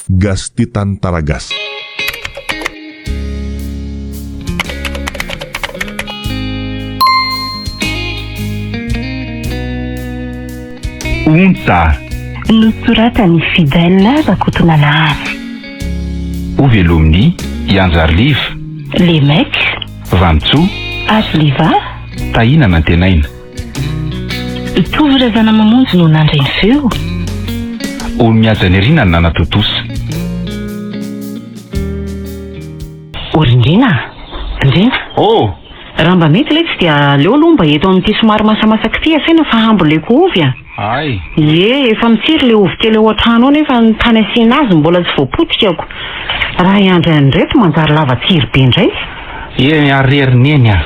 Gasy Tantara Gasy. Ontsa. Nosoratan'i Fidèle Rakotonanahary. Hovelomin'i Ianjariliva. Les mecs. Vanintsoa. Arliva. Tahina Nantenaina. Tovo Razanamamonjy no nandre ny feo. Olomihaja Nirina no nanatontosa. O ry Ndrina a! Ndrina! Oh! Raha mba mety letsy dia aleo aloha mba eto amin'ity somary masamasaka ity asaina fa hamboleko ovy a! Hay! Ie, efa mitsiry ilay ovy kely ao an-trano ao nefa ny tany asiana azy mbola tsy voapotikako. Raha hiandry an'ireto manjary lava tsiry be indray. Eny ary ry Neny a!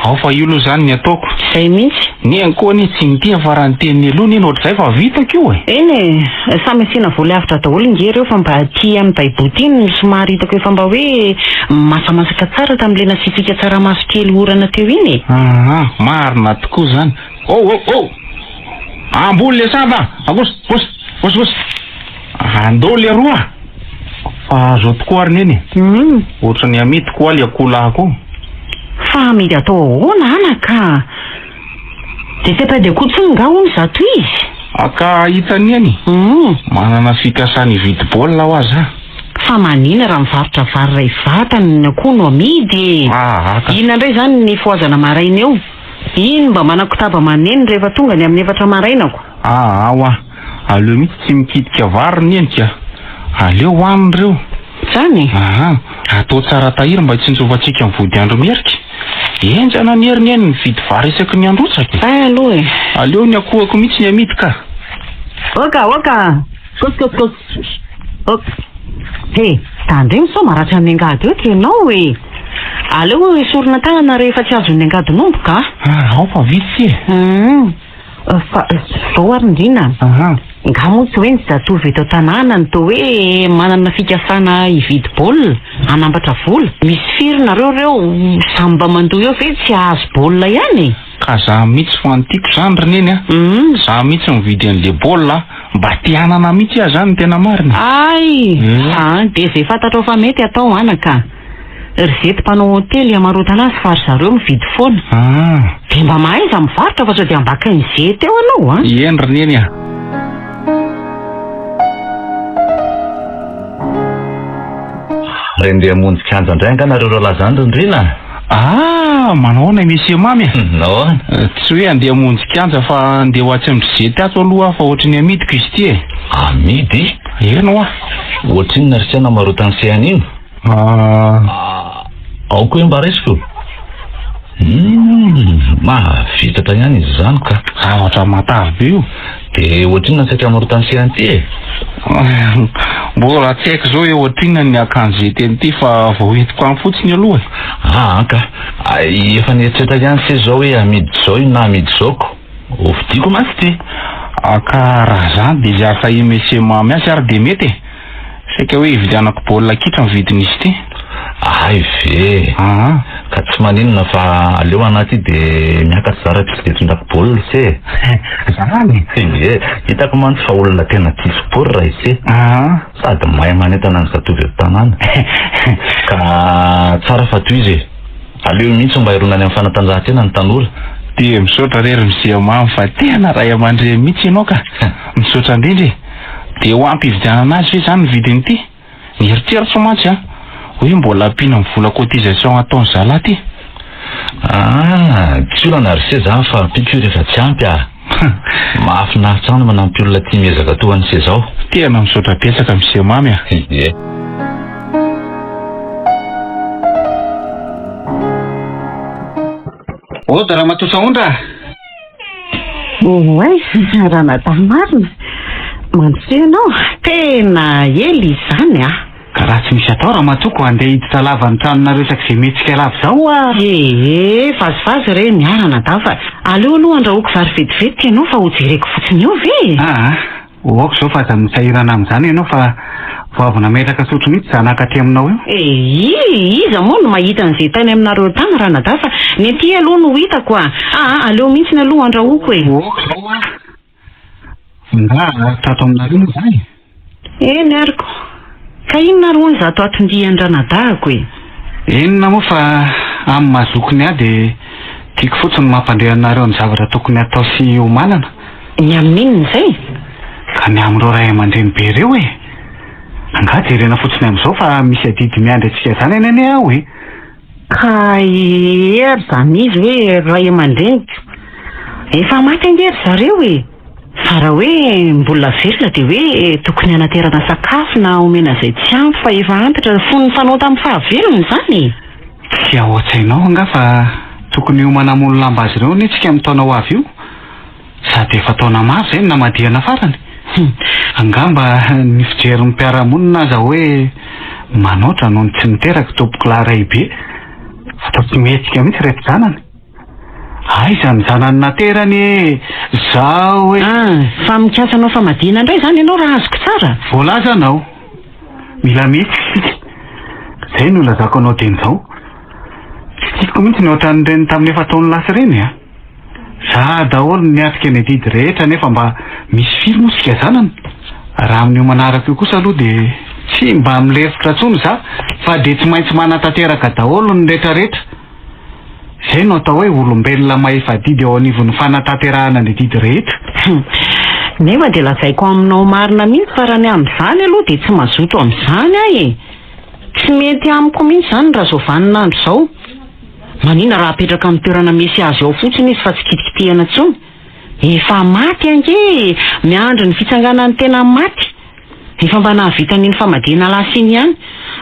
Ao fa io aloha izany ny ataoko. Izay mihitsy. Neny koa anie tsy mitia fa raha ny tenin'i aloha Neny ohatr'izay fa vitako io e! Eny e! Samy asiana voly avotra daholo nge ireo fa mba aty amin'ny baiboho ity no somary hitako efa mba hoe masamasaka tsara tamin'ilay nasiantsika tsaramaso kely orana teo iny e! Aa! Marina tokoa izany. Oh oh oh! Ambony le sava! Akosa! Kosa! Kosa! Kosa! Andao leroa! Fa azo tokoa ary neny e! Ohatran'ny amidiko hoa le akoholahiko ao. Fa amidy atao ahoana anaka? Dia tsy ampady akoho tsony nga hono zato izy? Ka hitan'i neny? Manana fikasana hividy baolina hoa za. Fa manina raha mivarotra vary iray vatany ny akoho no amidy e! Aa ka. Inona indray izany ny fohazana maraina eo? Iny mba manakotaba maneno rehefa tonga ny amin'ny efatra maraina ko. Aa hoa, aleo mihitsy tsy mikitika vary ny endrika, aleo hohanina ireo. Zany e? Aa, atao tsara tahiry mba hitsinjovantsika ny vodiandro miherika. Henjana ny heriny eny mividy vary isaky ny androtsaka e. Hay aloha e. Aleo ny akohako mihitsy ny amidy ka. Oka, oka! Kos, kos, kos. Ok. He, tandremo sao maratra amin'ny angady eo ianao e! Aleo esorina tanana rehefa tsy azon'ny angadin'omby ka! Ah, ao fa vitsy e! Hum, fa zao ary Ndrina a! Aha. Nga moa tsy hoe ny zatovo eto an-tanàna no toa hoe manana fikasana hividy baolina, hanambatra vola? Misy firy nareo ireo samy mba mandoa eo ve tsy hahazo baolina ihany e? Ka za mihitsy fa ny tiako zany ry neny a! Za mihitsy mividy an'le baolina a! Mba te hanana mihitsy aho zany ny tena marina e! Hay! An! Dia izay fantatrao fa mety atao anaka. Ry zety mpanao hotely hamarotana azy fa ry zareo mividy foana. Dia mba mahaiza mivarotra fa sao dia ambakain'i zety eo ianao an! Eny ry neny a! Re ndeha hamonjy kianja indray angaha nareo roalahy zany ry Ndrina a? Ah! Manao ahoana i Monsieur Mamy a? Nahoana? Tsy hoe andeha hamonjy kianja fa andeha ho atsy amin-dry Zety ato aloha aho fa ohatry ny amidiko izy ity e! Amidy? Eny hoa! Ohatrinona ry se namarotan'i se an'iny? Ah! Ao koa hoe mba raisiko? Humm! Mahavitatra ihany izy izany ka! Zavatra matavy be io! Dia ohatrinona ny saika hamarotan'i se an'ity e? Mbola tsy haiko izao hoe ohatrinona ny akanjo zety an'ity fa vao entiko any fotsiny aloha e! Aa ka! Efa nieritreritra ihany se izao hoe amidy izao io na amidy izao ko! Hovidiako mantsy ity! Ka raha izany dia izay ahasahian'i Monsieur Mamy azy ary dia mety e! Saika hoe hividianako baolina kitra ny vidin'izy ity. Hay ve! Aa. Ka tsy maninona fa aleo anah ty de miakatra za raha tsy de tondrako baolina se e. Zany e! Ie, hitako mantsy fa olona tena tia sport raha i se. Aa. Sady mahay manentana ny zatovo eto tanàna. Ka tsara fa tohizo e. Aleo mihitsy mba hironany amin'ny fanatanjahantena ny tanora. Dia misaotra re ry Misia Mamy fa tena ray aman-dreny mihitsy ianao ka. Misaotra indrindra e. Dia ho ampy hividianana azy ve izany ny vidin'ity? Ny eritreritro mantsy an, hoe mbola ampiana amin'ny vola cotisation ataon'ny zalahy ity. Ah, tsy olana ry se zany fa ampiako io rehefa tsy ampy ah. Mahafinaritra ahy ny manampy olona tia miezaka toa an'i se zao. Tena misaotra betsaka Monsieur Mamy ah. Ie. Ode Ramatoa Sahondra ah! Oay, ranadahy marina. Mandrosoa ianao, tena ela izany ah. Ka raha tsy misy atao ramatoa ko andeha hiditra lava ny tranonareo isaky izay mihetsika lava izao ah. Ee, vazivazy re ny ahy ranadahy fa aleo aloha andrahoako vary vetivety ianao fa ho jereko fotsiny eo ve e? Aa, aoka izao fa aza misahirana amin'izany ianao fa vao avy nametraka sotro mihitsy izaho naka aty aminao io. Ee, iza moa no mahita an'izay tany aminareo tany ranadahy fa ny aty aloha no hitako ah. Aa, aleo mihitsiny aloha andrahoako e. Aoka izao ah. Nga tato aminareo moa za e? Eny ary ko. Ka inona ary hono izato aton-dian-dranadahako e? Inona moa fa amin'ny maha zokiny ahy dia tiako fotsiny ny mampandre anareo ny zavatra tokony hatao sy hiomanana. Ny amin'inona izay? Ka ny amin'ireo ray aman-dreny be ireo e! Angaha jerena fotsiny amin'izao fa misy adidy miandry antsika zanany anie aho e! Ka ee ary izany izy hoe ray aman-dreniko. Efa maty ange ry zareo e! Fa raha hoe mbola velona dia hoe tokony hanaterana sakafo na omena izay tsy ampy fa efa antitra fony fanao tamin'ny fahavelony izany e! Tsy ao an-tsainao angaha fa tokony hiomana hamono lamba azy ireo anie tsika amin'ny taona ho avy io? Sady efa taona maro izay no namadihana farany. Angamba ny fijerin'ny mpiara-monina aza hoe manoatra noho ny tsy niteraka tompokolahy raibe. Fa toa tsy mihetsika mihitsy ireto zanany. Aiza ny zanany naterany e! Zao e! Ah, fa mikasa hanao famadihana indray izany ianao raha azoko tsara? Voalazanao. Mila mihetsika isika. Izay no ilazako anao dieny izao. Tsy tiako mihitsy ny ohatran'ireny tamin'ny efa-taona lasa ireny a! Za daholo no niatrika ny adidy rehetra nefa mba misy firy moa isika zanany? Raha amin'io manaraka io kosa aloha dia tsy mba milefitra intsony za fa dia tsy maintsy manatanteraka daholo ny retraretra. Izay no atao hoe olombelona mahefa adidy eo anivon'ny fanatanterahana ny adidy rehetra. Nefa dia lazaiko aminao marina mihitsy fa raha ny amin'izany aloha dia tsy mazoto amin'izany aho e! Tsy mety amiko mihitsy izany raha izao vaninandro izao. Maninona raha apetraka amin'ny toerana misy azy ao fotsiny izy fa tsy kitikitihana intsony? Efa maty ange e! Miandry ny fitsanganan'ny tena maty. Efa mba nahavita an'iny famadihana lasa iny ihany.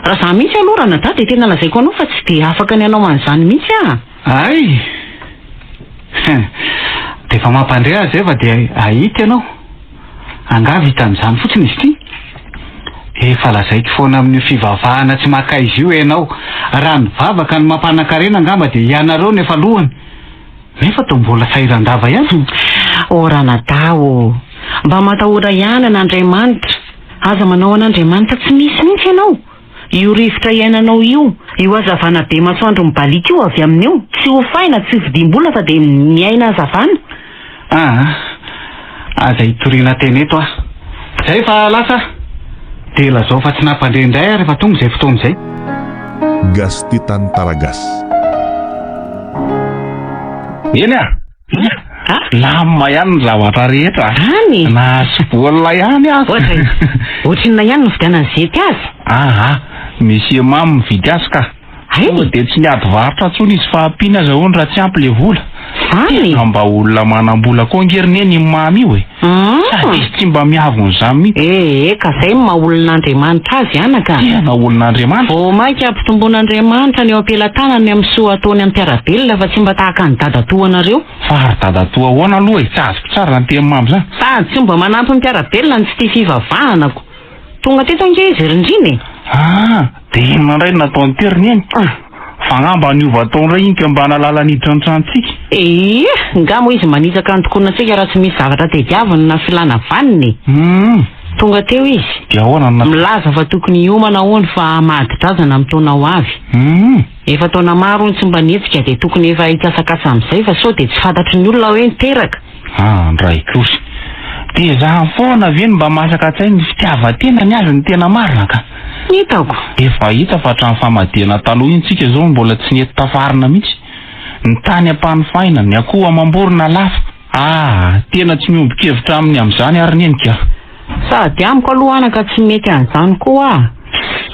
Raha za mihitsy aloha ranadahy dia tena lazaiko anao fa tsy dia afaka ny hanao an'izany mihitsy aho. Hay! Dia efa mampandre azy izay fa dia hahita ianao. Angaha vitan'izany fotsiny izy ity? Efa lazaiko foana amin'io fivavahana tsy makaiza io ianao. Raha ny vavaka no mampanan-karena angamba dia ianareo no efa lohany. Nefa toa mbola sahiran-dava ihany. Oh ranadahy ô! Mba matahora ihany an'Andriamanitra. Aza manao an'Andriamanitra tsy misy mihitsy ianao. Io rivotra iainanao io, io hazavana be masoandro mibaliaka io avy amin'io, tsy hofaina, tsy vidiam-bola fa dia miaina hazavana. Aa, aza itoriana teny eto aho. Zay fa lasa aho. Dia lazao fa tsy nampandre indray aho rehefa tonga izay fotoana izay. Gasy Tantara Gasy. Eny ah! Lamina ihany ny zavatra rehetra. Any? Nahazo baolina ihany aho. Ohatra e. Ohatrinona ihany no nividianan'i Zety azy? Aha, Monsieur Mamy mividy azy ka. Hay? Tonga dia tsy niady varotra intsony izy fa ampiana aza hono raha tsy ampy le vola. Zany? Tena mba olona manam-bola koa ange ry Neny iny Mamy io e. Sady izy tsy mba miavona izany mihitsy. Ee, ka zay no maha olon'Andriamanitra azy anaka. Tena olon'Andriamanitra. Vao mainka ampitomboan'Andriamanitra ny eo am-pelatanany amin'ny soa ataony amin'ny mpiara-belona fa tsy mba tahaka an'i dadatoa anareo. Fa ry dadatoa ahoana aloha e, tsy azoko tsara izany teny mamy izany. Sady tsy mba manampy ny mpiara-belona no tsy tia fivavahana ko. Tonga teto ange izy ry Ndrina e. Ah, dia inona indray no nataony teo ry Neny? Fa angamba niova tao indray iny ka mba nahalala niditra ny tranontsika. Eeh, nga moa izy manitsaka ny tokonantsika raha tsy misy zavatra tediaviny na filana vaniny e. Hum. Tonga teo izy. Dia ahoana no natao? Milaza fa tokony hiomana hono fa hamadi-drazana amin'ny taona ho avy. Hum. Efa taona maro hono tsy mba nihetsika dia tokony efa hikasakasa amin'izay fa sao dia tsy fantatry ny olona hoe niteraka. Ah, ndray kosa. Dia zany foana ve no mba masaka an-tsaina ny fitiavan-tena ny azy no tena marina ka. Hitako. Efa hita fa hatramin'ny famadihana taloha iny tsika izao mbola tsy nety tafarina mihitsy. Ny tany ampanofaina, ny akoho amam-borona lafo. Ah, tena tsy miombon-kevitra aminy amin'izany ary neny ka. Sady amiko aloha anaka tsy mety an'izany koa aho.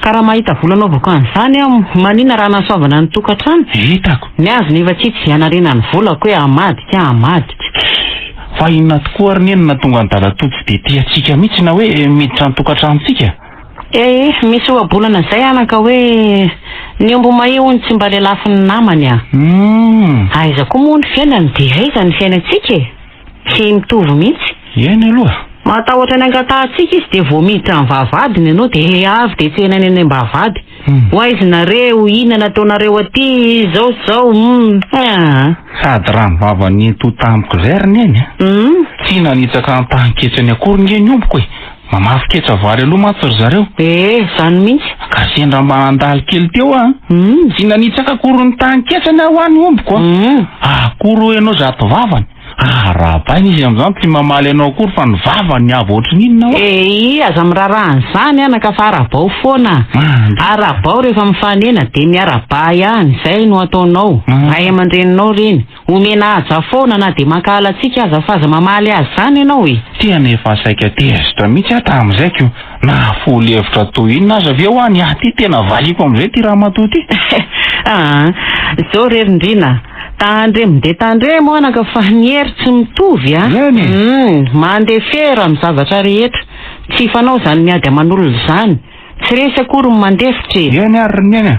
Ka raha mahita vola anaovako an'izany aho, maninona raha anasoavana ny tokantrano? Hitako. Ny azy nefa tsy hita izay hanarena ny volako hoe hamadika hamadika. Fa inona tokoa ary neny no nahatonga an'i dadatoa tsy dia tia antsika mihitsy na hoe miditra ny tokantranontsika? Eh, misy ohabolana izay anaka hoe ny omby mahia hono tsy mba lelafin'ny namany a. Humm. Aiza koa moa ny fiainany dia aiza ny fiainantsika e? Tsy mitovy mihitsy. Eny aloha. Matahotra ny angatahantsika izy dia vao miditra ny vavahadiny ianao dia avy dia tsenainy any am-bavahady. Ho aiza nareo, inona nataonareo aty, izao sy izao, humm. Aa. Sady raha ny vava nento tamiko izay ry neny a. Humm. Tsy nanitsaka an-tahin-ketsany akory nge ny ombiko e. Mamafy ketsa vary aloha mantsy ry zareo. Ee, izany mihitsy. Ka sendra mba nandalo kely teo aho an. Humm. Tsy nanitsaka akory ny tahin-ketsany aho hoa ny ombiko an. Humm. Akory hoy ianao zato vavany. Arahabaina izy amin'izany tsy mamaly anao akory fa ny vavany avo ohatry ny inona hoa. Eii aza miraharaha an'izany anaka fa arahabao foana. Arahabao rehefa mifanena dia miarahabà ihany, izay no ataonao. Ray aman-dreninao ireny. Omena haja foana na dia mankahala antsika aza fa aza mamaly azy izany ianao e! Tena efa saika tezitra mihitsy aho tamin'izay ko! Nahafoly hevitra toy inona aza ve hoa ny ahy ty tena valiako amin'izay ty ramatoa ty! Aa! Zao re ry Ndrina a! Tandremo dia tandremo anaka fa ny hery tsy mitovy a! Eny e! Humm! Mandefera amin'ny zavatra rehetra! Tsy fanao izany miady aman'olona izany! Tsy resy akory ny mandefitra e! Eny ary ry Neny a!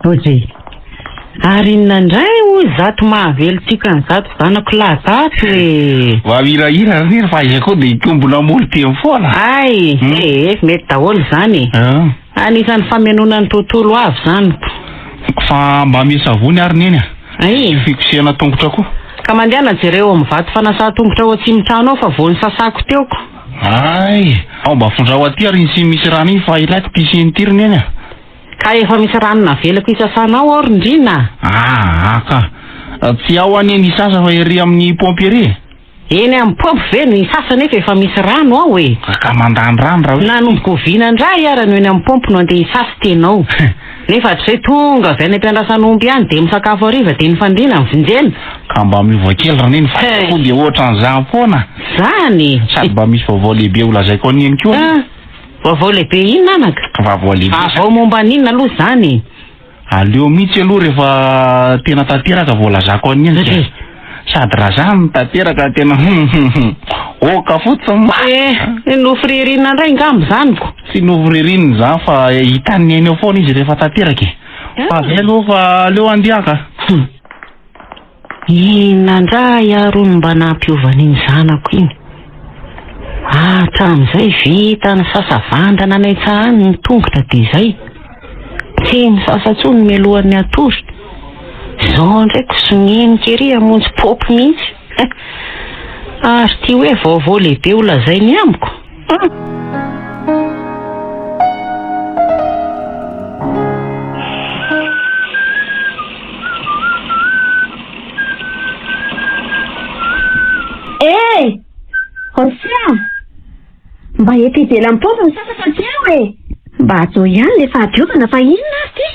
Roger, Ary inona indray hoy izato mahavelon-tsiaka an'izato zanako lahy izato e? Mba mihirahira ry Neny fa aiza koa dia hitombona molo-teny foana. Hay, ee, mety daholo izany e. Anisan'ny famenoana ny tontolo avy izany ko. Fa mba misy savony ary Neny a! Hay. Sy fikosehana tongotra koa. Ka mandehana jereo amin'ny vato fanasan-tongotra ao atsimontrano ao fa vao nisasako teo ko. Hay! Ao mba afondrao aty ary iny siny misy rano iny fa ilaiko ity siny ity ry Neny a! Ka efa misy rano navelako hisasanao ao ry Ndrina a! Aa ka! Tsy ao anie ny hisasa fa ery amin'ny paompy ery e! Eny amin'ny paompy ve no hisasa nefa efa misy rano ao e! Ka mandany rano raha hoe. Nanomboka oviana indray ara no eny amin'ny paompy no andeha hisasa tenao? Nefa hatrizay tonga avy any am-piandrasan'omby any dia misakafo hariva dia ny fandriana no vonjena. Ka mba miova kely ry Neny fa koa dia ohatran'izany foana. Zany! Sady mba misy vaovao lehibe ho lazaiko an'i Neny koa anie. Vaovao lehibe inona anaka? Vaovao lehibe. Vaovao momba an'inona aloha izany e? Aleo mihitsy aloha rehefa tena tanteraka vao lazako an'i Neny ka. Sady raha zany no tanteraka tena hum hum hum. Oka fotsiny ma. Eh, nofy ririnina indray angamba izany ko. Tsy nofy ririnina izany fa hitan'i Neny eo foana izy rehefa tanteraka e. Fa zay aloha fa aleo handeha ka. Hum. Inona indray ary hono mba nampiova an'iny zanako iny? Hatramin'izay vita nisasa vandana any an-tsaha any ny tongotra dia izay. Tsy nisasa intsony mialohan'ny hatory. Izao indray kosoneniko ery hamonjy paopy mihitsy. Ary ity hoe vaovao lehibe ho lazainy amiko? Hey! Rosia! Mba eto ivelan'ny paompy ny sasa fa tsy eo e! Mba hajao ihany ilay fahadiovana fa inona ary ity?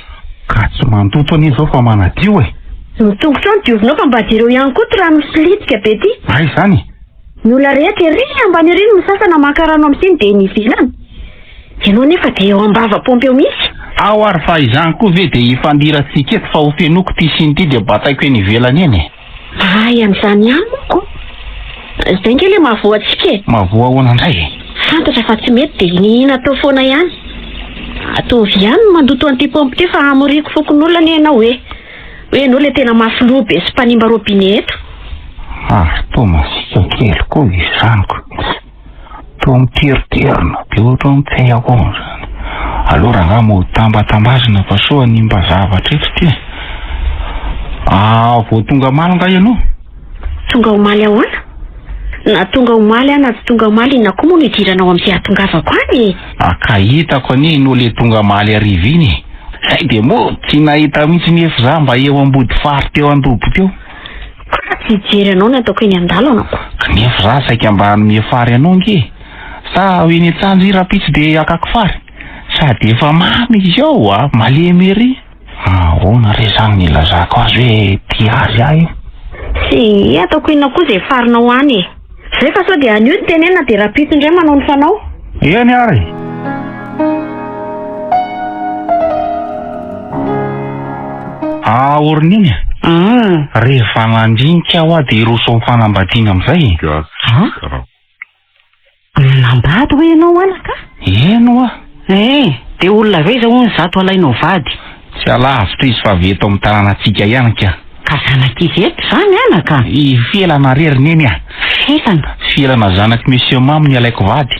Ka tsy mandoto anie izao fa manadio e! Ny tongotrao no diovinao fa mba jereo ihany koa ity rano misolitika be ity. Aiza izany e? Ny olona rehetra ery ambany ery no misasa na maka rano amin'ny siny dia eny ivelany. Ianao nefa dia eo am-bava paompy eo mihitsy. Ao ary fa izany koa ve dia hifandirantsika eto fa ho fenoiko ity siny ity dia bataiko eny ivelany eny e. Mahay an'izany ihany manko. Izay nge ilay mahavoa antsika e. Mahavoa ahoana indray e? Fantatra fa tsy mety dia iniana atao foana ihany. Ataovy ihany ny mandoto an'ity paompy ity fa hamoriako fokonolona anie ianao e. Hoe ianao ilay tena mafy loha be sy mpanimba robinet eto. Ary toa masiaka kely koa izany ko. Toa miteriterina be ohatran'ny tsy hay ahoana izany. Aleo rangahy moa tambatambazina fa soa hanimba zavatra eto ity e. Ah, vao tonga omaly nga ianao? Tonga omaly ahoana? Na tonga omaly aho na tsy tonga omaly inona koa moa no idiranao amin'izay hahatongavako any e? Ah, ka hitako anie ianao le tonga omaly hariva iny e. Zay dia moa tsy nahita mihitsy nefa za mba eo ambody fary teo an-dobo teo. Ka tsy hijery anao ny ataoko eny an-dalana ko. Kanefa za saika mba hanome fary anao ange e. Sa ho eny an-tsaha njy rahampitso dia hakako fary? Sady efa mamy izy ao a, malemy ery. Ahoana re zany ny ilazako azy hoe tia azy aho io? Sy ataoko inona koa izay farinao any e. Zay fa sao dia anio no tenenina dia rahampitso indray manao ny fanao. Eny ary. Aorin'iny e. Rehefa nandinika aho dia hiroso amin'ny fanambadiana amin'izay e. Nanambady hoy ianao anaka? Eny hoa. Eh, dia olona avy aiza hono izato alainao vady? Tsy alavitra izy fa avy eto amin'ny tanànantsika ihany ka. Ka zanak'iza eto izany anaka? I Felana re ry Neny a! Felana? Felana zanak'i Monsieur Mamy ny alaiko vady.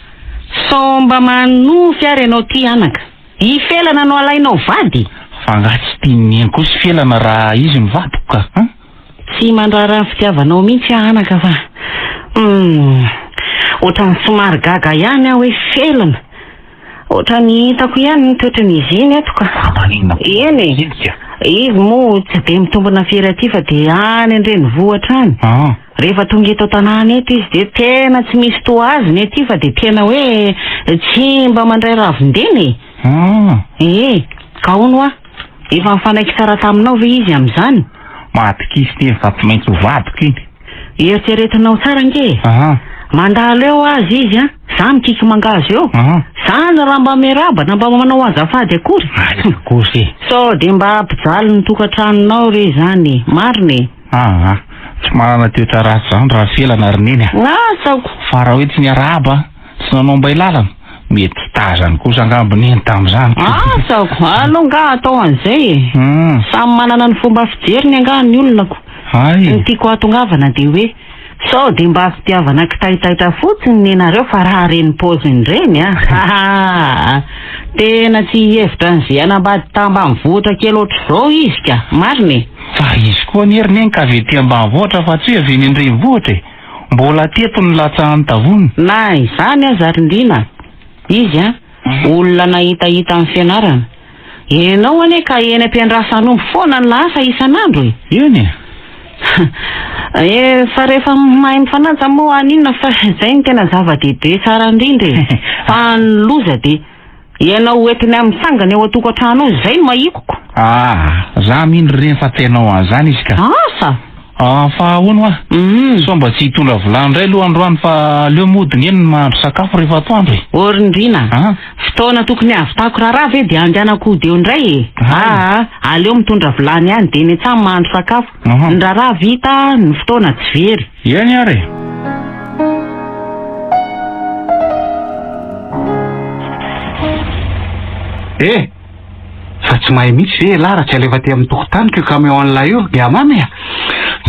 Sao mba manonofy ary ianao ity anaka? I Felana no alainao vady? Fa angaha tsy tian'i Neny kosa i Felana raha izy no vadiko ka? An? Tsy mandrara ny fitiavanao mihitsy aho anaka fa. Humm. Ohatran'ny somary gaga ihany aho hoe felona. Ohatran'ny hitako ihany ny toetran'izy iny eto ka. Fa maninona koa Eny e. izy ka? Izy moa tsy dia mitombina firy aty fa dia any an-drenivohitra any. Ah. Rehefa tonga eto an-tanàna eto izy dia tena tsy misy toa azy ny aty fa dia tena hoe tsy mba mandray ravin-dena e. Ah. Ee, ka hono hoa, efa nifanaiky tsara taminao ve izy amin'izany? Mahatokisa iny fa tsy maintsy ho vadiko iny. Eritreretinao tsara ange e. Ah. Mandalo eo aza izy an, za mikiky mangahazo eo. Ah. Zany raha mba miarahaba na mba manao azafady akory. Aiza kosa e. Sao dia mba hampijaly ny tokantranonao re izany e, marina e. Aa, tsy manana toetra ratsy izany Rafelana ry Neny a! Asako! Fa raha hoe tsy niarahaba, tsy nanao mbay lalana, mety tsy tazany kosa angamba Neny tamin'izany ko. Asako! Aleo angaha atao an'izay e! Samy manana ny fomba fijeriny angaha ny olona ko. Hay! Ny tiako hahatongavana dia hoe, sao dia mba fitiavana kitaitaita fotsiny nenareo fa raha reny paoziny ireny a! Hahahaa! Tena tsy hihevitra an'izay hanambady tambanivohitra kely ohatr'izao izy ka! Marina e! Fa izy koa anie ry neny ka avy aty ambanivohitra fa tsy hoe avy eny an-drenivohitra e! Mbola teto no nilatsahan'ny tavony. Na izany aza ry Ndriana, izy an, olona nahitahita ny fianarana. Ianao anie ka eny am-piandrasan'omby foana ny lasa isan'andro e! Eny e! Eh, fa rehefa mahay mifanaja moa haninona fa izay no tena zava-dehibe tsara indrindra e! Fa ny loza dia. Ianao ho entiny amin'ny sangany ao an-tokantrano ao, izay no mahikoko. Ah, za mino ry reny fa tsy hanao an'izany izy ka. Asa! Ah, fa ahoana hoa? Sao mba tsy hitondra vilany indray aloha androany fa aleo mody neny ny mahandro sakafo rehefa atoandro e. Ô ry Ndriana, Ah. fotoana tokony hahavitako raharaha ve dia andehanako hody eo indray e? Aa, aleo mitondra vilany ihany dia eny an-tsaha mahandro sakafo. Ny raharaha vita, ny fotoana tsy very. Eny ary e. Eh! Fa tsy mahay mihitsy ve ialahy raha tsy alefa aty amin'ny tokotaniko io camion an'ilay io ry Gamamy a?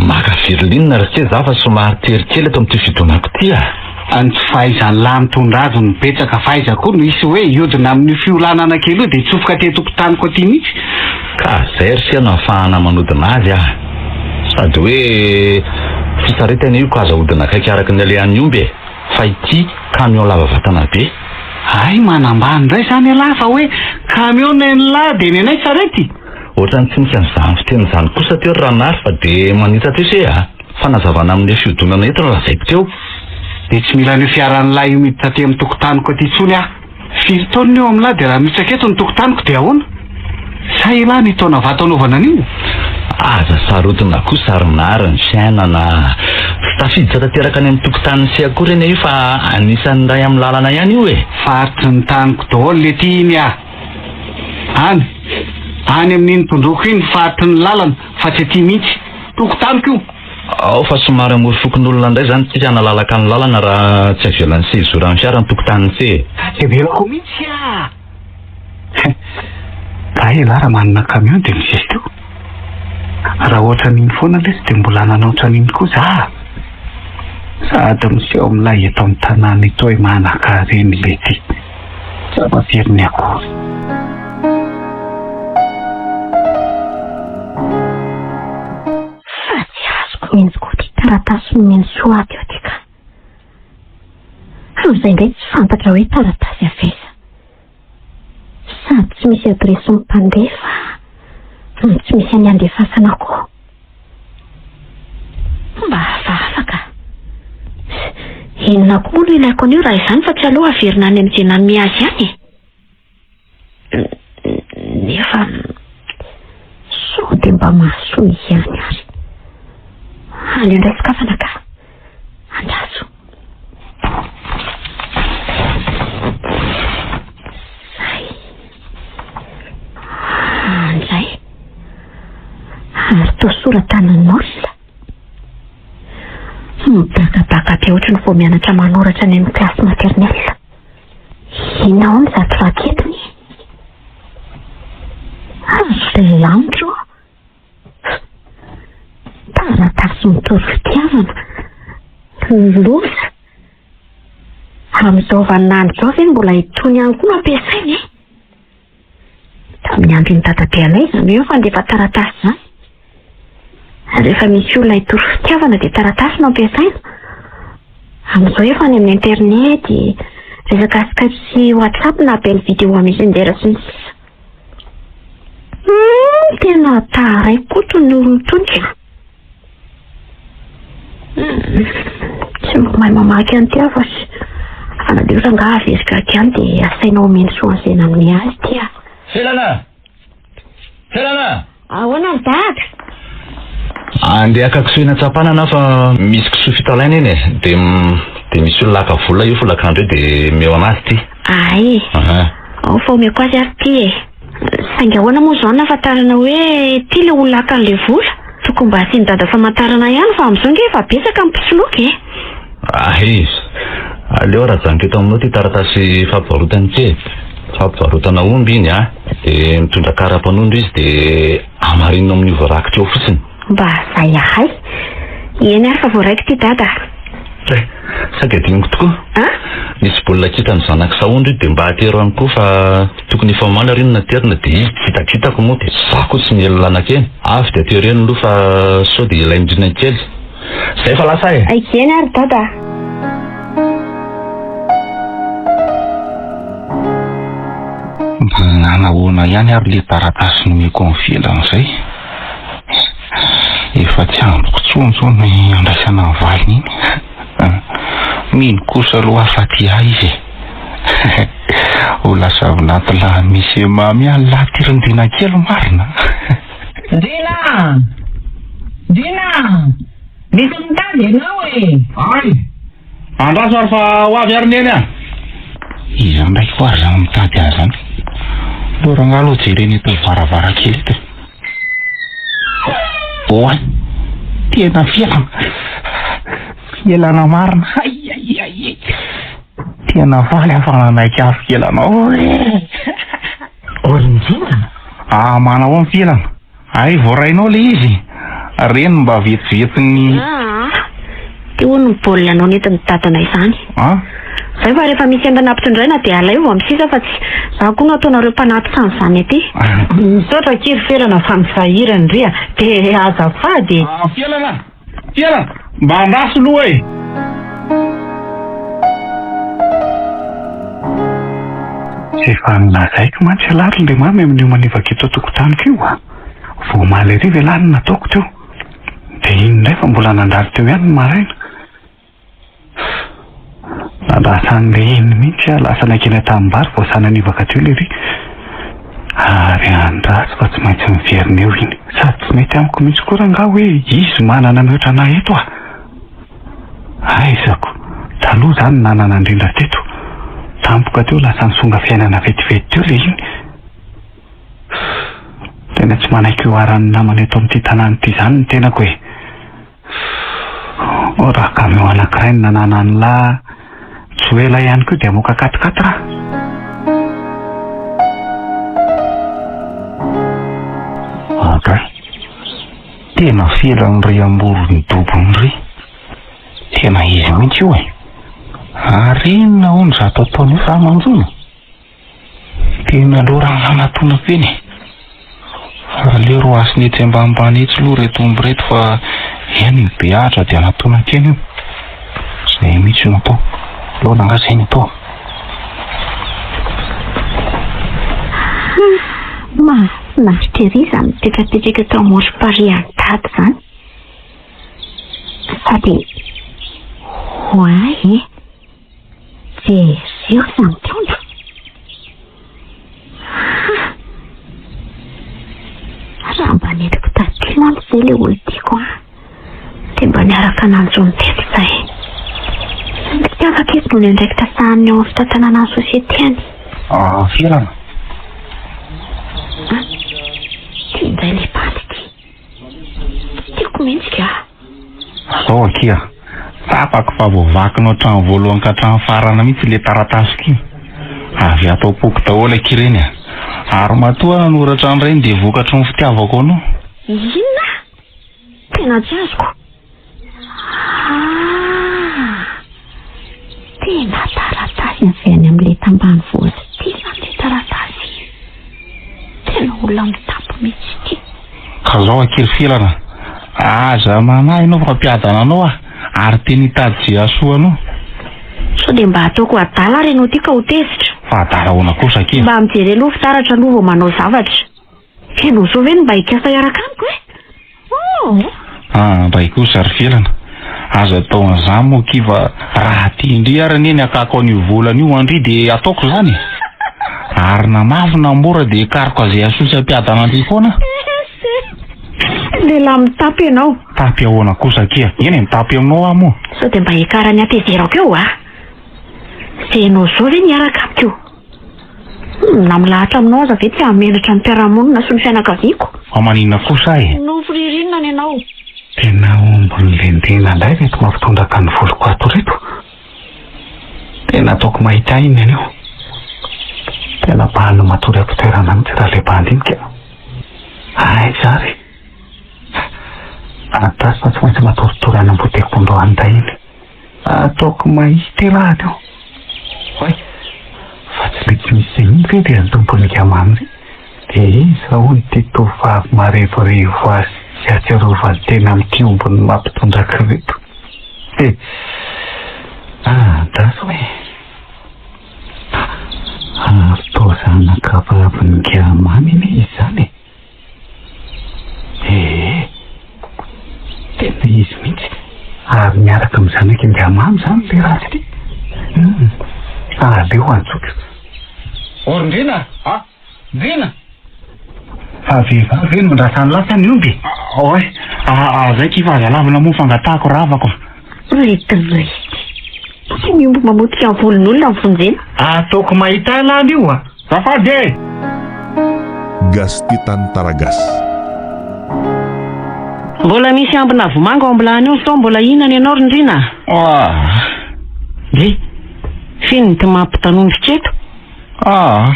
Maka virline ry se za fa somary tery kely eto amin'ity fidonako ity a! Ny tsy fahaizan'lah mitondra azy no betsaka fa aiza koa no hisy hoe hiodina amin'io fiolanana kely io dia hitsofoka aty an-tokotaniko aty mihitsy. Ka zay ry se no ahafahana manodina azy a! Sady hoe fisaritana io ka aza ahodina akaiky araka ny alehan'ny omby e! Fa ity camion lava vatana be. Hay manambany indray izany ialahy fa hoe camion nen'lah dia nenay sarety? Ohatran'ny tsy nisy an'izany fiteny izany kosa teo ry Ranary fa dia manitsatra eo se a! Fanazavana amin'ilay fihodinana eto no lazaiko teo. Dia tsy mila an'io fiaran'lah io miditra aty amin'ny tokotaniko aty intsony aho. Firy taonina eo amin'lah dia raha mihitsaka eto ny tokotaniko dia ahoana? Sa elah ny taona vato anaovana an'io? Aza sarotina kosa ry Nary ny fiainana a! Tsy tafiditra tanteraka any amin'ny tokotanin'i se akory anie io fa anisan'ny iray amin'ny lalana ihany io e! Faritry ny taniko daholo le ty iny a! Any! Any amin'iny tondroiko iny faritry ny lalana fa tsy aty mihitsy! Tokotaniko io! Ao fa somary hamory fokonolona indray izany tsika hanalalaka ny lalana raha tsy avelan'i se hizoran'ny fiara ny tokotanin'i se e! Tsy avelako mihitsy a! Ka elah raha manana camion dia misesy teo. Raha ohatran'iny foana lesy dia mbola hanana ohatran'iny koa za a! Sady miseho amin'ilay eto amin'ny tanàna eto hoe manankarena ilay ty. Tsy afa-veriny akory. Fa tsy azoko mihitsy koa ity taratasy nomen'i Soa teo ity ka. Amin'izay indray tsy fantatra hoe taratasy avy aiza. Sady tsy misy adiresin'ny mpandefa no tsy misy any andefasana koa. Mba hafahafa ka. Inona koa moa no ilaiko an'io raha izany fa tsy aleo averina any amin'izay nanome azy ihany e? Nefa sao dia mba mahasoa ihany ary. Aleo indray sokafana ka. Andraso. Zay. Andray. Ary toa sora-tanan'olona. Mibakabaka be ohatry ny vao mianatra manoratra any amin'ny classe maternelle. Inona ao amin'izato raketiny? Ary lanitra ô! Taratasy mitory fitiavana. Loza! Amin'izao vaninandro izao ve mbola itony ihany koa no ampiasaina e? Tamin'ny andron'ny dadabeanay izany hoe fandefa taratasy izany. Rehefa misy olona hitory fitiavana dia taratasy no ampiasaina. Amin'izao efa any amin'ny internet, resaka Skype sy WhatsApp na appel vidéo messenger sy ny sisa. Hum, tena taraiky koa tony olona tony ka. Hum, tsy mba mahay mamaky an'ity aho fa fa naleo rangaha averiko aty ihany dia asainao omeny soa an'izay nanome azy ity ah. Felana! Felana! Ahoana ry dada? Andeha haka kisoa eny Antsapanana aho fa misy kisoa fitalaina eny e. Dia dia misy olona haka vola io folakandro io dia omeo an'azy ity. Ay, Aha. ao fa omeko azy ary ity e. Saingy ahoana moa izao no nahafantarana hoe ity ilay olona haka an'ilay vola? Tokony mba asian'i dada famantarana ihany fa amin'izao ange efa betsaka ny mpisoloky e. Ay, aleo rajaniko eto aminao ity taratasy fampivarotana ity e. Fampivarotana omby iny a. Dia mitondra kara-panondro izy dia hamarinina amin'io voarakitra eo fotsiny. Mba zay ahay. Eny ary fa voaraiko ity dada a. Eh, saika adinoko tokoa. A? Nisy baolina kintan'ny zanak'i Sahondra io dia mba atero any koa fa tokony efa omaly ary iny naterina dia izy tsy hitakitako moa dia za koa tsy miely lanaka eny. Avy dia atero eny aloha fa sao dia ilain'i Ndrina kely. Zay fa lasa e! Eny ary dada a. Mba nanahoana ihany ary le taratasy nomeko an'i Felana izay? Efa tsy andriko intsony izao ny handraisana ny valiny iny. Mino kosa aloha aho fa tia ahy izy e. Ho lasa vinanto lahy misy mamy ihany lahy ty ry Ndrina kely marina. Ndrina! Ndrina! Misy mitady ianao e! Ay! Andraso ary fa ho avy ary Neny a! Iza indray koa ary izany mitady ahy izany? Aleo rangahy aloha jerena eto varavarankely eto e! Oay! Tena fielana! Fielana marina! Hay hay hay! Tena faly aho fa nanaiky ahy fielanao e! Orinjina? Ah, manao ahoana fielana? Hay voarainao le izy? Reny mba vetivetin'ny. Aa, ty hono ny baolina anao nentin'i dadana izany. A? Zay fa rehefa misy entana ampitondraina dia alaivo amin'ny sisa fa tsy za koa no ataonareo mpanatitra an'izany aty. Misaotra akia ry Felana fa misahirana ndry a! Dia azafady e! Ah, Felana! Felana! Mba andraso aloha e! Efa nolazaiko mantsy ialahy ry Lemamy amin'io manivaka eto an-tokotaniko io a! Vao omaly hariva ialahy no nataoko teo. Dia iny indray fa mbola nandalo teo ihany ny maraina. Nandrasan'ilay iny mihitsy aho, lasa nankeny an-tanimbary vao sahy nanivaka teo lery. Ary andraso fa tsy maintsy miverina eo iny. Sady tsy mety amiko mihitsy koa rangahy hoe izy manana mihoatra an'ahy eto ah! Aizako, taloha izany nanana indrindra teto. Tampoka teo lasa nisonga fiainana vetivety teo ilay iny. Tena tsy manaiky oharan'ny namana eto amin'ity tanàna ity izany ny tenako e. Oh, raha camion anankiray no nananan'lah tsy ho ela ihany koa dia hamoaka quatre quatre aho. Angaha? Tena felan'ny amoron'ny dobony ry. Tena izy mihitsy io e. Ary inona hono zato ataony io fa manjono? Tena aleo raha nanatonako eny e. Aleo roasina etsy ambanimbany etsy aloha ireto omby ireto fa eny ny be ahitra dia anatonako eny io. Izay mihitsy no atao. Aleo rangahy izay no atao. Mahafinaritra ery izany mipetrapetraka eto amorom-parihy an'i Dada izany. Sady ho ahy e. Jereo izany trondro. Ha! Raha mba nentiko taty mantsy izay ilay olon-tiako an, dia mba niaraka nanjono teto izahay. Saingy tsy afaka izy noho ny andraikitra sahaniny ao amin'ny fitantanana ny sosieteny. Ah, Felana. Ah, ity indray ilay bandy ity. Tsy tiako mihitsy ka. Zao akia, tsapako fa voavakinao hatramin'ny voalohany ka hatramin'ny farany mihitsy ilay taratasiko iny. Avy ato am-poko daholo akia ireny a. Ary matoa nanoratra an'ireny dia vokatry ny fitiavako anao. Inona? Tena tsy azoko. Ah! Tena taratasy avy any amin'ilay tambanivohitra ity izany ilay taratasy. Tena olona mitapy mihitsy ity. Ka zao akia ry Felana, aza manahy ianao fa mpiadana anao aho ary tena hitady izay hahasoa anao. Sao dia mba ataoko adala ary ianao ity ka ho tezitra. Fa adala ahoana kosa akia? Mba mijere aloha fitaratra aloha vao manao zavatra. Ianao izao ve no mba hikasa hiaraka amiko e? Oh! Ah, mba hikosa ry Felana. Aza atao an'izany moa akia fa raha tian-dry ary anie ny hakako an'io volana io an-dry dia ataoko izany e. Ary na mafy na mora dia hekariko izay hahasoa sy hampiadana an-dry foana aho. Lehilahy mitapy ianao. Mitapy ahoana kosa akia? Eny e, mitapy aminao aho moa. Sao dia mba hekaran'ny hatezerako eo ah. Dia ianao izao ve niaraka amiko? Na milahatra aminao aza ve tsy hahamenatra ny mpiara-monina sy ny fianakaviako? Fa maninona kosa e? Nofy ririnina ny anao. Tena omby nilendena indray ireto mampitondraka ny voloko ato ireto. Tena ataoko mahita ahy iny anio. Tena bandy matory am-pitoerana mihitsy raha ilay bandy iny ka. Aiza ary? Andraso fa tsy maintsy matoritory any Ambodekondro any indray iny. Ataoko mahita elah anio. Oay, fa tsy le tsy misy iny ve dia tompon'ny gamamy ry? Dia iza hono ity tovovavy marevorevo azy sy ahatsiarovany tena amin'ity ombiny mampitondraka ireto? He! Andraso e! Ary toa zanaka vavin'ny gamamy anie izy izany e! Ee, tena izy mihitsy. Ary miaraka amin'ny zanak'i Ingahy Mamy izany ilay ratsy ity. Hum, aleo antsoiko. Ô ry Ndrina a! Ndrina! Fa vehivavy ve no andrasan'ny lasa ny omby? Oay, zay ki fa aza lavina moa fangatahako ravako. Ry dray, tsy ny omby mamotika ny volon'olona no vonjena. Ataoko mahita ahy lany io a! Zafady e! Gastitan Taragas. Mbola misy ambina vomanga ao am-bilany ao sao mbola hihinana ianao ry Ndrina a! Ah! Ndry, f'inona ity mampitanondrika eto? Ah!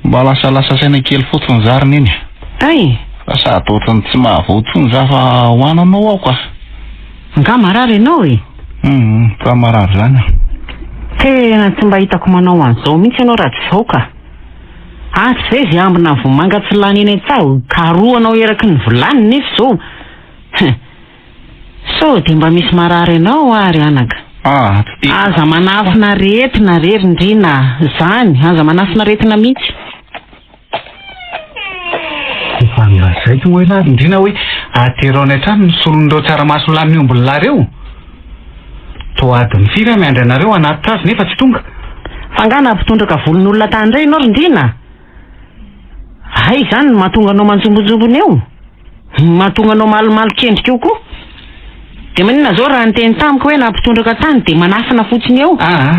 Mba lasalasa saina kely fotsiny za ry Neny a! Hay! Fa sady ohatran'ny tsy mahavoa intsony za fa ho ananao aho ka! Angaha marary ianao e? Hum, fa marary izany aho. Tena tsy mba hitako manao an'izao mihitsy ianao raha tsy izao ka. Atsy ve izay ambina vomanga tsy lany eny an-tsaha karohanao eraky ny vilany nefa izao. Hein. Sao dia mba misy marary anao ary anaka. Ah, tsy dia. Aza manafina aretina re ry Ndrina a! Izany, aza manafina aretina mihitsy. Efa nolazaiko moa ialahy ry Ndrina hoe atero any an-trano ny solon'ireo tsaramaso lany ombin'lah ireo. Toa adiny firy aho miandry anareo hanatitra azy nefa tsy tonga. Fa angaha nampitondraka volon'olona tany indray ianao ry Ndrina? Hay izany no mahatonga anao manjombonjombona eo? Mahatonga anao malomalok'endrika eo koa? Dia maninona izao raha niteny tamiko hoe nampitondraka tany dia manafina fotsiny eo? Aa!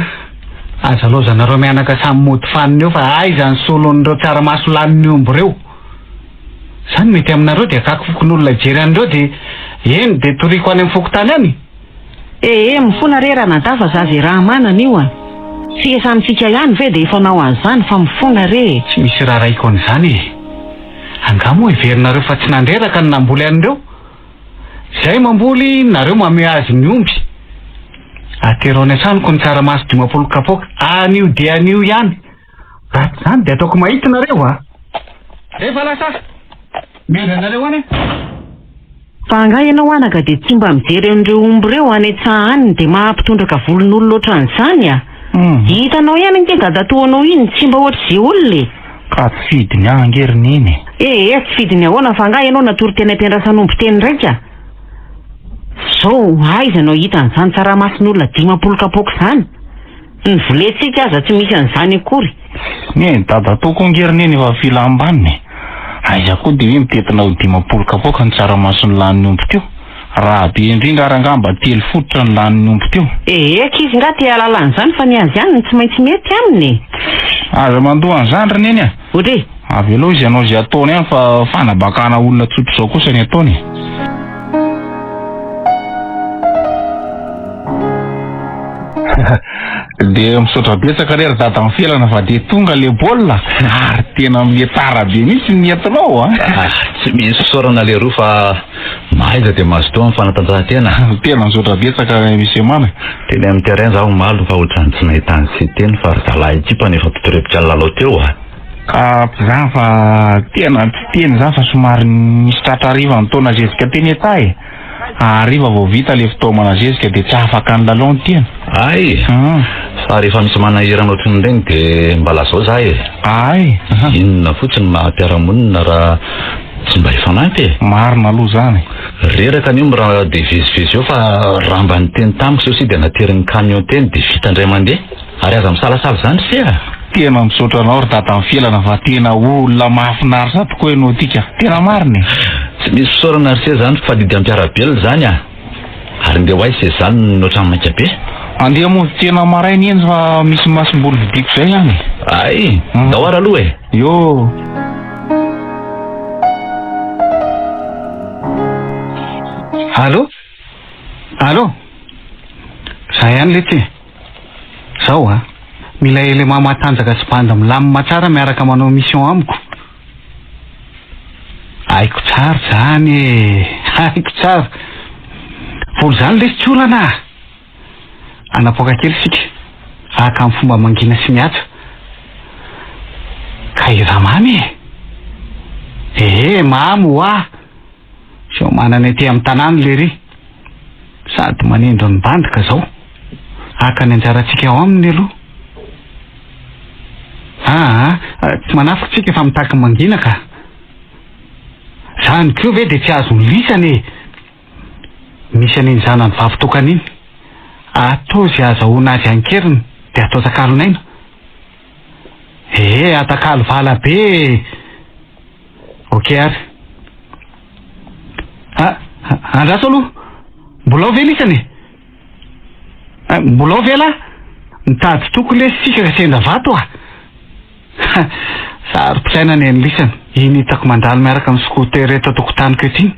Aza laozanareo mianaka samy mody fanina eo fa aiza ny solon'ireo tsaramaso lanin'ny omby ireo? Izany mety aminareo dia akako fokonolona hijery an'ireo dia eny dia toriko any amin'ny fokontany any? Ee, mifona re ranadahy fa za ze raha manana io a! Tsy esantsika ihany ve dia efa nao an'izany fa mifona re e! Tsy misy rarahiko an'izany e! Angaha moa heverinareo fa tsy nandreraka ny namboly an'ireo? Zay mamboly, nareo mamehy azy ny omby. Atero any an-tranoko ny tsaramaso 50 kapoaka, anio dia anio ihany. Raha tsy izany dia ataoko mahitsy nareo a! Efa lasa aho! Miandry anareo any aho. Fa angaha ianao anaka dia tsy mba mijery an'ireo omby ireo any an-tsaha any dia maha-mpitondraka volon'olona ohatran'izany a! Hitanao ihany ange dadatoanao iny tsy mba ohatr'izay olona e! Ka tsy fidiny ahy ange ry Neny e! Ee, tsy fidiny ahoana fa angaha ianao natory teny am-piandrasan'omby teny raika? Zao aiza no hahita an'izany tsaramason'olona 50 kapoaka izany? Ny volentsika aza tsy misy an'izany akory. Neny, dadatoako ange ry Neny efa filam-baniny e! Aiza koa dia hoe mitentina ho 50 kapoaka ny tsaramason'ny lanin'ny omby teo? Raha be indrindra ary angamba telo fototra ny lanin'ny omby teo. Ee, ankizy nga te hahalala an'izany fa ny azy ihany no tsy maintsy mety aminy e! Aza mandoa an'izany ry Neny a! Ohatra e! Avelao izy hanao izay ataony any fa fanabakana olona tsotr'izao kosa ny ataony e! Dia misaotra betsaka re ry dada Mifelana fa dia tonga le baolina ary tena mietara be mihitsy ny entinao a! Tsy misy fisaorana leroa fa mahaiza dia mazotoa amin'ny fanatanjahantena. Tena misaotra betsaka Monsieur Mamy. Teny amin'ny terrain zaho omaly fa ohatran'ny tsy nahita an'i Siteny fa ry zalahy ekipa no efa mpitorepotra ny lalao teo a! Ka tsy zany fa tena tsy teny zany fa somary nisy tratra hariva ny taona zezika teny an-tsaha e! Hariva vao vita le fitaomana zezika dia tsy afaka nilalao ny tiany. Hay! Fa rehefa misy manahirana ohatran'ireny dia mba lazao za e! Hay! Inona fotsiny maha mpiara-monina raha tsy mba hifanampy e! Marina aloha izany. Reraka ny omby raha dia vezivezy eo fa raha mba niteny tamiko zao sy dia naterin'ny camion teny dia vita indray mandeha. Ary aza misalasala izany se a! Tena misaotra anao ry dada Mifelana fa tena olona mahafinaritra tokoa ianao ity ka! Tena marina e! Tsy misy fisaorana ry se zany fa didy ampiara-belona izany a! Ary ndeha ho aiza se zany no ohatran'ny maika be? Andeha hamonjy tsena maraina eny fa misy masomboly vidiako izay any e! Hay! Ndao ary aloha e! Eo! Allô? Allô? Za ihany letsy e! Zao a! Mila élément matanjaka sy bandy milamina tsara miaraka manao mission amiko. Haiko tsara zany e! Haiko tsara! Vola zany lesy tsy olana a! Hanapoaka kely isika, haka amin'ny fomba mangina sy mihaja. Ka i Ramamy e! Ee, mamy hoa! Fiomanana ety amin'ny tanàna lery. Sady manindry ny bandy ka zao. Haka ny anjarantsika ao aminy aloha. Aa, tsy manafika tsika fa mitaky mangina ka. Zany koa ve dia tsy azon'ny lisany e! Misy an'iny zanany vavy tokana iny. Atao izay ahazahoana azy an-keriny dia atao takalon'aina. Ee, atakalo vala be e! Ok ary. Ah, andraso aloha. Mbola ao ve lisany e? Ah, mbola ao ve lah? Mitady toko lesy tsika ka sendra vato ah. Saro-pisaina ny an'i lisany. Iny hitako mandalo miaraka amin'ny scooter eto an-tokotaniko eto iny.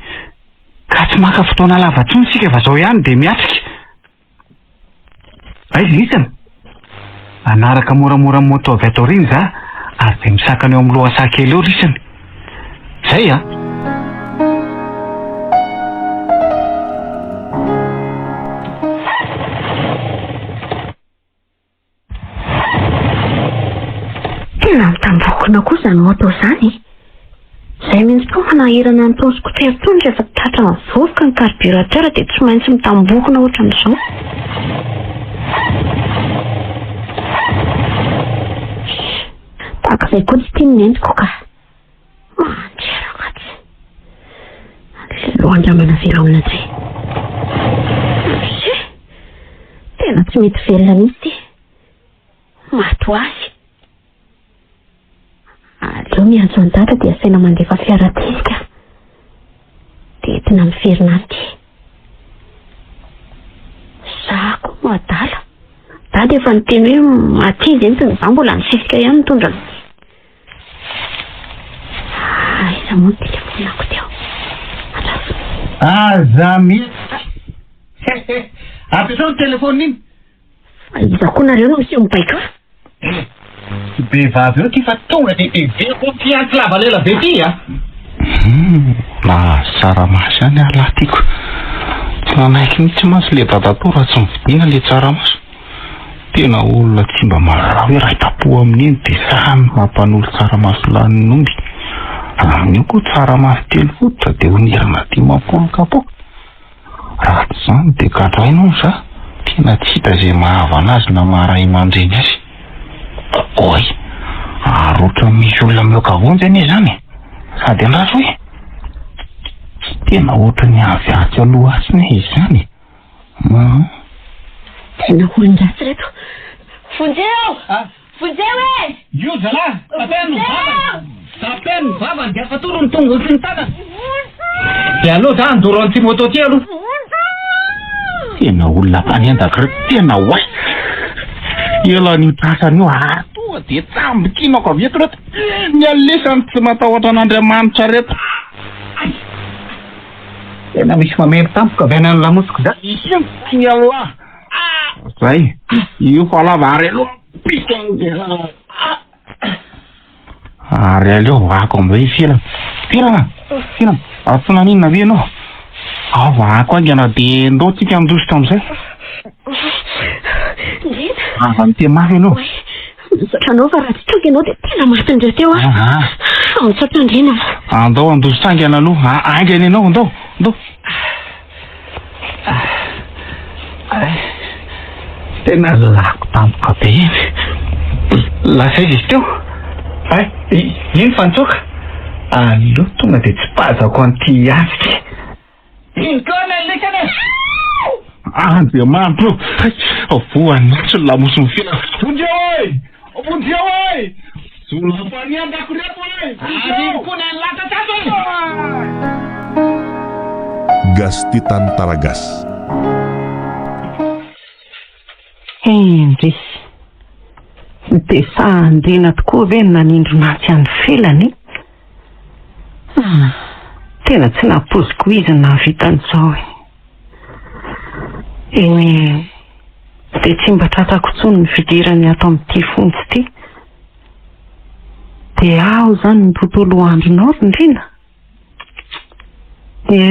Ka tsy maka fotoana lava intsony isika fa zao ihany dia miatrika. Aiza isany? Hanaraka moramora ny moto avy ato aoriana za ary dia misakana eo amin'ny lohasaha kely eo lisany. Zay a! Tena mitambokona koa izany moto izany e! Izay mihitsy koa manahirana an'itony scooter itony rehefa tratran'ny vovoka ny carburateur dia tsy maintsy mitambokona ohatran'izao. Tahaka izay koa tsy tiany ny entiko ka. Mandreraka tsy. Aleo andramana velomina indray. Tsia! Tena tsy mety velona mihitsy ity. Maty ho azy. Aleo miantso an'i Dada dia asaina mandefa fiara tezika. Dia entina miverina any ity. Za koa no adala. Dada efa niteny hoe maty izy entiny, za mbola nisisika ihany nitondra an'ity. Aiza moa ny telefonako teo? Andraso. Aza mihetsika. Hehe. Ampiasao ny telephone iny. Fa iza koa nareo no miseho mibaiko ahy? Eh, tsy behivavy eo ty fa tonga de heveriko ty antsy lava lela be ty a. Hum, nahazo tsaramaso ihany aho lahy tiako. Tsy nanaiky mihitsy mantsy le dadatoa raha tsy nividiana le tsaramaso. Tena olona tsy mba mahalala hoe ray-tampo amin'iny dia samy mampanolo tsaramaso lanin'omby. Amin'io koa tsaramaso telo fototra dia onerana 50 kapoaka. Raha tsy izany dia gadraina hono za. Tena tsy hita izay mahavana azy na maha ray aman-dreny azy. Oay! Ary ohatran'ny misy olona mihoaka vonjy anie izany e! Sady andraso hoe! Tena ohatran'ny avy atsy aloha atsy anie izy izany e! Maman. Tena olon-dratsy reto. Vonjeo! Vonjeo e! Io zalahy, tapeno ny vavany. Tapeno ny vavany dia afatoro ny tongony sy ny tanany. Dia aleo za handoro an'ity moto ity aloha. Tena olona mpanendaka reto, tena oay! Ela an'io tratrany io ary tonga dia tsambikinako avy eto reto. Ny alesany tsy matahotra an'Andriamanitra reto. Tena misy mamely tampoka avy any amin'ny lamosiko za. Io ialahy. Zay. Io fa lava ary aloha pika. Ary aleo vahako amin'izay Felana. Felana! Felana! Ah, tsy naninona ve ianao? Ao vahako haingana dia ndao tsika handositra amin'izay. Ndrina. Aza miteny mafy ianao. Misaotra anao fa raha tsy tonga ianao dia tena maty indray teo aho. Misaotra Ndrina. Andao handositra haingana aloha. Haingana ianao, andao, andao. Ay, tena lako tampoka be iny. Lasa aiza izy teo? Ay, iny fa nitsoaka. Aleo tonga dia tsipazako an'ity ihany ity. Iny koa ny alikany e! Andriamanitro ô! Voan'ny antso ny lamosin'ny felana. Vonjeo e! Vonjeo e! Jiolahy mpanendaka ireto e! Ary iny koa ny an'i Latsa tato e! Gastitan Taragas. Indrisy! Dia sahan-drina tokoa ve ny nanindrona atsy an'i Felana e? Ah, tena tsy nampoiziko izy ny nahavita an'izao e. Eny e, dia tsy mba tratrako intsony ny fidirany ato amin'ity fonja ity. Dia aho izany no tontolo andronao ry Ndrina? Dia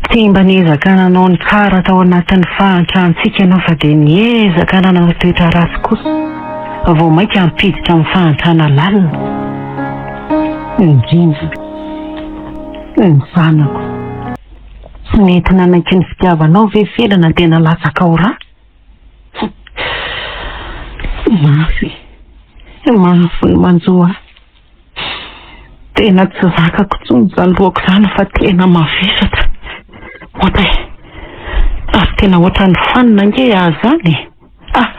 tsy mba niezaka nanao ny tsara tao anatin'ny fahantrantsika ianao fa dia niezaka nanao toetra ratsy kosa. Vao mainka hampiditra amin'ny fahantrana lalina. Indrindra ny zanako. Tsy nety nanaiky ny fitiavanao ve Felana dia nalatsakao rà? Mafy, mafy ny manjo ahy. Tena tsy zakako intsony izany lohako izany fa tena mavesatra. Ohatra e! Ary tena ohatran'ny fanina ange aho izany e! Ah!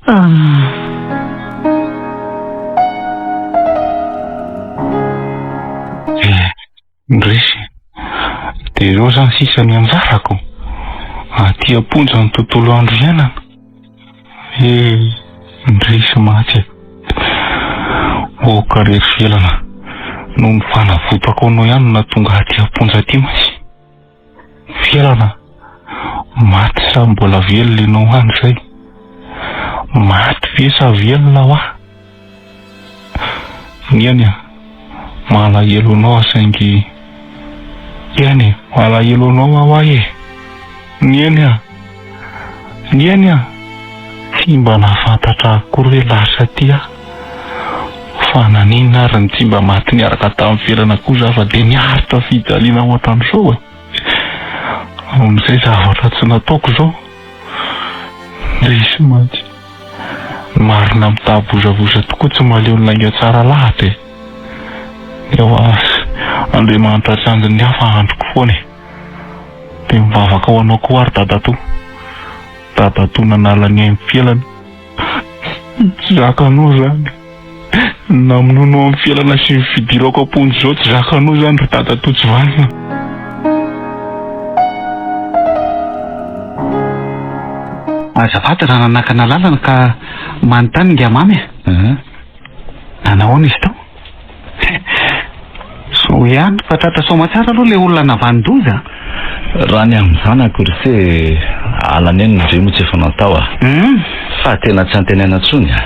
Ah! Eh, Ndrisy, dia ireo izany sisa ny anjarako? Aty am-ponja ny tontolo andro iainana? Eh, ndrisy mantsy e. Aoka re ry Felana, noho ny fanavotako anao ihany no nahatonga ahy aty am-ponja aty mantsy. Felana, maty sa mbola velona ianao any izay? Maty ve sa velona hoa? Niany a, malahelo anao aho saingy Niany e, malahelo anao aho ahy e! Niany a, Niany a! Tsy mba nahafantatra akory hoe lasa aty aho. Fa naninona ary no tsy mba maty niaraka tamin'ny Felana koa za fa dia niaritra fijaliana ohatran'izao e! Amin'izay zavatra tsy nataoko izao. Ndrisy mantsy. Ny marina mitavozavoza tokoa tsy mahaleo ny lainga tsara lahatra e! Ewa, Andriamanitra tsy andrin'ny hafa andriko foana e! Dia mivavaka ho anao koa ary dadatoa. Dadatoa nanala ny ainy felana. Tsy zakanao izany. Ny namonoanao an'i Felana sy ny fidirako am-ponja izao tsy zakanao izany ry dadatoa tsy vanona. Azafady raha nanakana lalana ka manontany ingahy Mamy a! Nanahoana izy tao? Soa ihany fa tratra soamatsara aloha ilay olona navanon-doza a! Raha ny amin'izany akory se ala nenina ve moa tsy efa natao a! Fa tena tsy antenaina intsony a!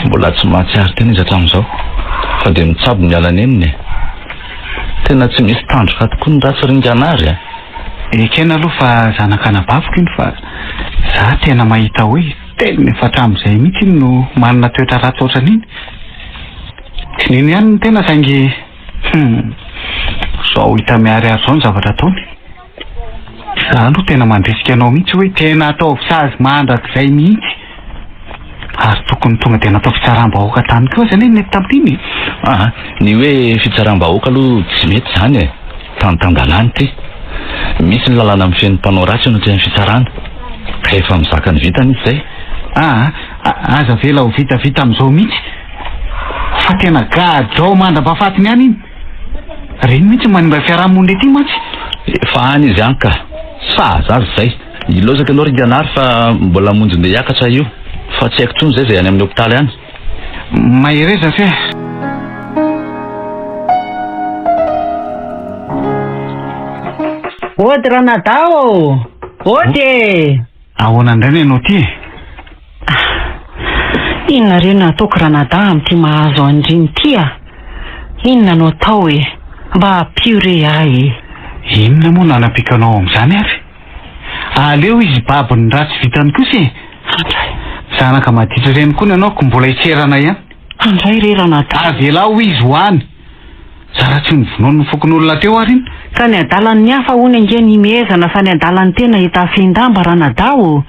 Mbola tsy mahatsiaro tena izy hatramin'izao fa dia mitsabo ny ala nenina e! Tena tsy misy tandroka tokoa ny ratsy ry Nganary a! Ekena aloha fa zanak'anabaviko iny fa za tena mahita hoe tena efa hatramin'izay mihitsy iny no manana toetra ratsy ohatran'iny. Tsy nino ihany ny tena saingy hum zao hita miharihary zao ny zavatra ataony. Za aloha tena mandrisika anao mihitsy hoe tena ataovy sazy mandrakizay mihitsy. Ary tokony tonga dia natao fitsaram-bahoaka tany koa aza anie ny nety tamin'iny e. Aa, ny hoe fitsaram-bahoaka aloha tsy mety izany e. Tany tan-dalàna ity. Misy ny lalàna mifehy ny mpanao ratsy eo anatrehan'ny fitsarana. Ka efa mizaka ny vitany izy izay. Aa, aza avela ho vitavita amin'izao mihitsy. Fa tena gadrao mandra-pahafatiny any iny. Ireny mihitsy no manimba fiarahamonina ety mantsy. Efa any izy any ka. Sahaza azy izay. Ilaozako ianao ry Nganary fa mbola hamonjy ndeha hiakatra io. Fa tsy haiko intsony izay izay any amin'ny hopitaly any. Mahereza fe. Ody Ranadahy ô! Ody e! Ahoana indray ny anao ity e? Inona re no ataoko ranadahy amin'ity mahazo an'i Riny ity a? Inona no atao e? Mba ampio re ahy e! Inona moa no hanampiako anao amin'izany ary? Aleo izy hibaby ny ratsy vitany kosa e! Andray. Zanaka maditra ireny koa ny anao ko mbola hitserana ihany. Andray re ranadahy. Avelao izy ho any! Zara tsy novonoin'ny fokonolona teo ary iny. Ka ny adalan'ny hafa hono ange ny imehezana fa ny adalan'ny tena hitafin-damba ranadahy ô!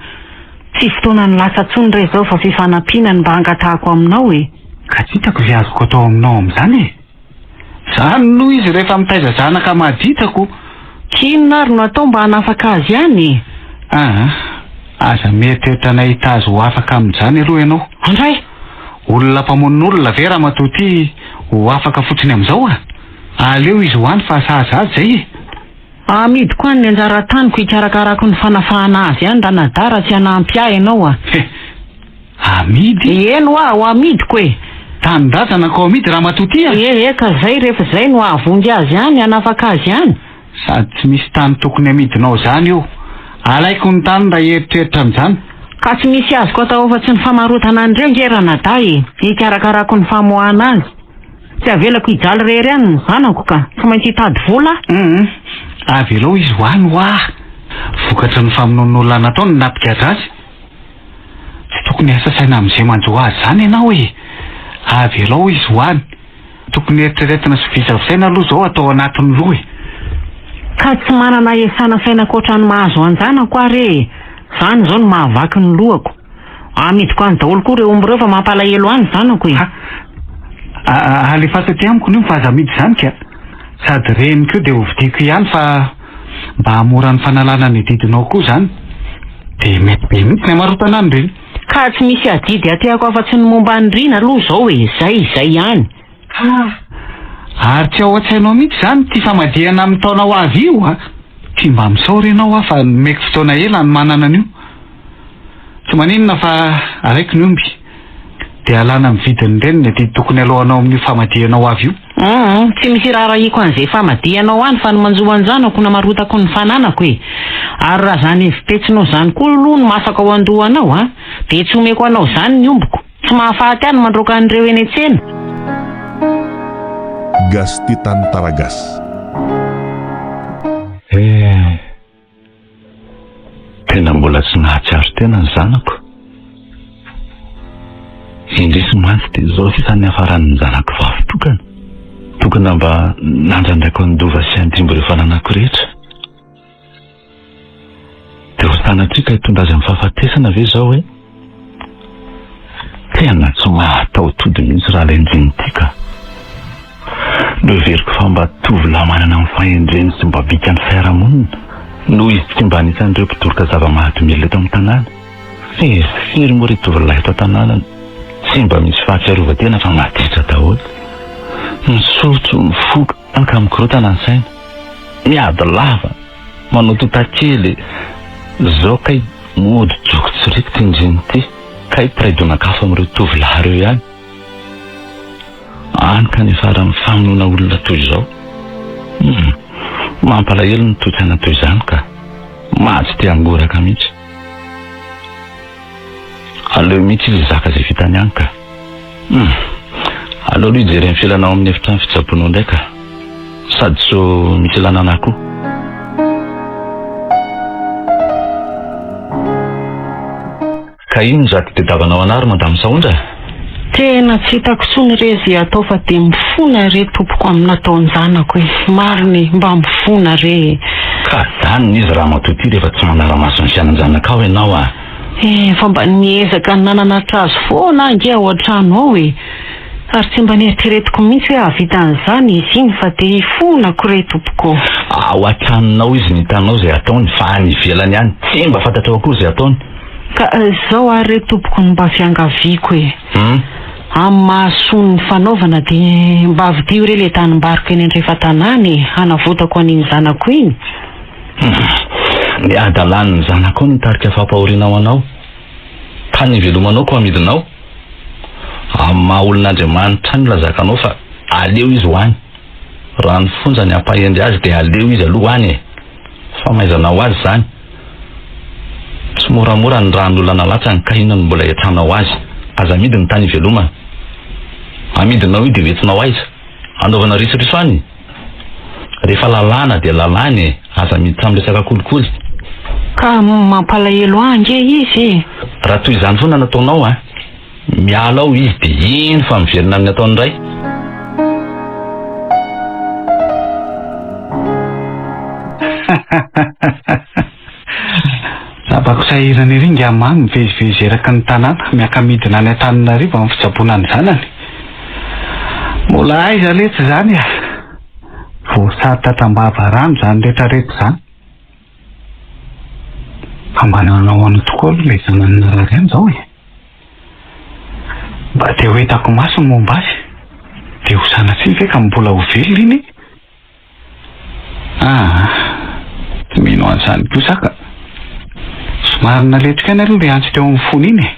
Tsy fotoanan'ny lasa intsony re izao fa fifanampiana no mba angatahako aminao e! Ka tsy hitako izay azoko atao aminao amin'izany e! Zany no izy rehefa mitaiza zanaka maditako. K'inona ary no atao mba hanafaka azy ihany e? Aa, aza mieritreritra ny hahita azy ho afaka amin'izany aloha ianao. Andray! Olona mpamono olona ve ramatoa ity ho afaka fotsiny amin'izao a? Aleo izy ho any fa sahaza azy izay e! Amidiko any ny anjara taniko hikarakarako ny fanafahana azy any ranadahy raha tsy hanampy ahy ianao a! He! Amidy? Eny hoa, ho amidiko e! Tanindrazana ko amidy ramatoa ty a! Ee, ka zay rehefa zay no hahavonjy azy any, hanafaka azy any. Sady tsy misy tany tokony amidinao zany io. Alaiko ny tany raha hieritreritra an'izany. Ka tsy misy azoko atao afa-tsy ny famarotana an'ireo nge ranadahy e! Hikarakarako ny famoahana azy. Tsy avelako hijaly irery any ny zanako ka! Tsy maintsy hitady vola aho. Hum, avelao izy ho any hoa! Vokatry ny famonoan'olona nataony no nampigadra azy. Tsy tokony hiasa saina amin'izay manjo azy izany ianao e! Avelao izy ho any. Tokony eritreretina sy visavisaina aloha izao atao anatin'ny loha e! Ka tsy manana hiasana saina ankoatra ny mahazo an-janako aho re e! Izany izao no mahavaky ny lohako. Amidiko any daholo koa ireo omby ireo fa mampalahelo ahy ny zanako e! Ha! Alefaso aty amiko ny omby fa aza amidy izany ka! Sady ireny koa dia hovidiako ihany fa mba hahamora ny fanalana ny adidinao koa izany. Dia mety be mihitsy ny hamarotana an'ireny. Ka tsy misy adidy atehako afa-tsy ny momba an'i Rina aloha izao e! Izay, izay ihany. Ha! Ary tsy ao an-tsainao mihitsy izany ity famadihana amin'ny taona ho avy io a! Tsy mba misaora ianao aho fa nomeko fotoana ela hanomanana an'io. Tsy maninona fa alaiko ny omby dia alana amin'ny vidin'ireny ny adidy tokony aloanao amin'io famadihana ho avy io. Humm, tsy misy iraharahiako an'izay famadihanao any fa ny manjo an-janako namarotako ny fananako e! Ary raha izany hevi-petsinao izany koa aloha no masaka ao an-dohanao a! dia tsy omeko anao izany ny ombiko. Tsy mahafaty ahy ny mandroaka an'ireo eny an-tsena. Gasytitan Taragas. Eh! Tena mbola tsy nahatsiaro tena ny zanako. Indrisy mantsy dia izao sisa ny niafaran'ny zanako vavy tokana. Tokana mba nandrandraiko handova sy handimby ireo fananako rehetra. Dia ho sanatria ka hitondra azy amin'ny fahafatesana ve izao e? Tena tsy mahataho-tody mihitsy raha ilay ndriny ity ka. Noheveriko fa mba tovolahy manana ny fahendreny sy mba bikan'ny fiarahamonina noho izy tsy mba anisan'ireo mpidoroka zava-mahadomelina eto amin'ny tanàna. Firy firy moa ry tovolahy eto an-tanàna no tsy mba misy fahatsiarovan-tena fa maditra daholo. Misotro, mifoka, hany ka mikorontana ny saina. Miady lava, manao tontakely. Izao kay mody joko tsy riko ity ndriny ity, kay mpiray donak'afo amin'ireo tovolahy ireo ihany. Any ka niafaran'ny famonoana olona toy izao. Hum, mampalahelo ny toe-tsaina toy izany ka. Maha tsy te hangoraka mihitsy. Aleo mihitsy izy hizaka izay vitany any ka. Hum, aleo aloha hijery an'i Felana ao amin'ny efitrano fitsaboana ao indray ka. Sady sao misy ilana anà koa. Ka inona izato tediavanao anah ry madame Sahondra? Tena tsy hitako tsony re ze atao fa de mifona re tompoko amin'ny nataon-janako e! Marina e! Mba mifona re e! Ka danina izy ramatoa ty rehefa tsy manara-maso ny fiainan-janakao ianao a! Eh, fa mba niezaka nananatra azy foana aho ange ao an-trano ao e! Ary tsy mba neritreretiko mihitsy hoe hahavita an'izany izy iny fa dia ifonako re tompoko. Ao an-tranonao izy no hitanao izay ataony fa any ivelany any tsy mba fantatrao akory izay ataony. Ka izao ary re tompoko no mba fiangaviako e! Amin'ny mahasoa ny fanaovana dia mba vidio re ilay tanimbariko eny andrefan-tanàna e, hanavotako an'iny zanako iny. Ny hadalan'ny zanakao no nitarika fampahoriana ho anao. Tany ivelomanao ko amidinao. Amin'ny maha olon'Andriamanitra ahy no ilazako anao fa aleo izy ho any. Raha ny fonja ny hampahendry azy dia aleo izy aloha ho any e! Famaizana ho azy izany. Tsy moramora ny ràn'olona nalatsany ka inona no mbola iantranao azy? Aza amidy ny tany ivelomana. Amidinao io dia ho entinao aiza? Hanaovana risoriso any? Rehefa lalàna dia lalàna e! Aza miditra amin'ny resaka kolikoly. Ka mampalahelo ahy ange izy e! Raha toy izany foana no ataonao an! Miala ao izy dia iny fa miverina amin'ny ataony indray. sahirana ery ingahy Mamy mivezivezy eraky ny tanàna, miaka-midina any Antananarivo amin'ny fitsaboana ny zanany. Mbola aiza letsy izany e! Voasary tambava rano izany rehetrarehetra izany. Fa mba nanao ahoana tokoa aloha ilay zanany narary any izao e? Mba te ho hitako maso ny momba azy. Dia ho sanatria ve ka mbola ho velona iny e? Aa, tsy mino an'izany kosa aho ka. Somary naletrika ihany aloha ilay antsy teo amin'ny fony iny e.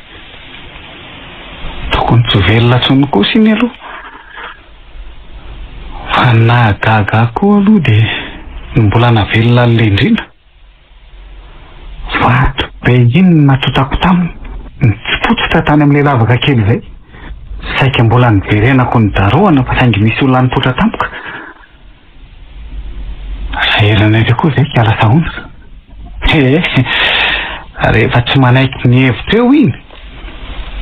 Tokony tsy ho velona intsony kosa iny aloha. Fa ny nahagaga ahy koa aloha dia ny mbola navelona an'ilay Ndriana. Vato be iny no natotako taminy, nitsipotsitra tany amin'ilay lavaka kely izay. Saika mbola niverenako nidarohana fa saingy nisy olona nipoitra tampoka. Sahirana ery koa izay kiala sahona. Ee, rehefa tsy manaiky ny hevitro eo iny,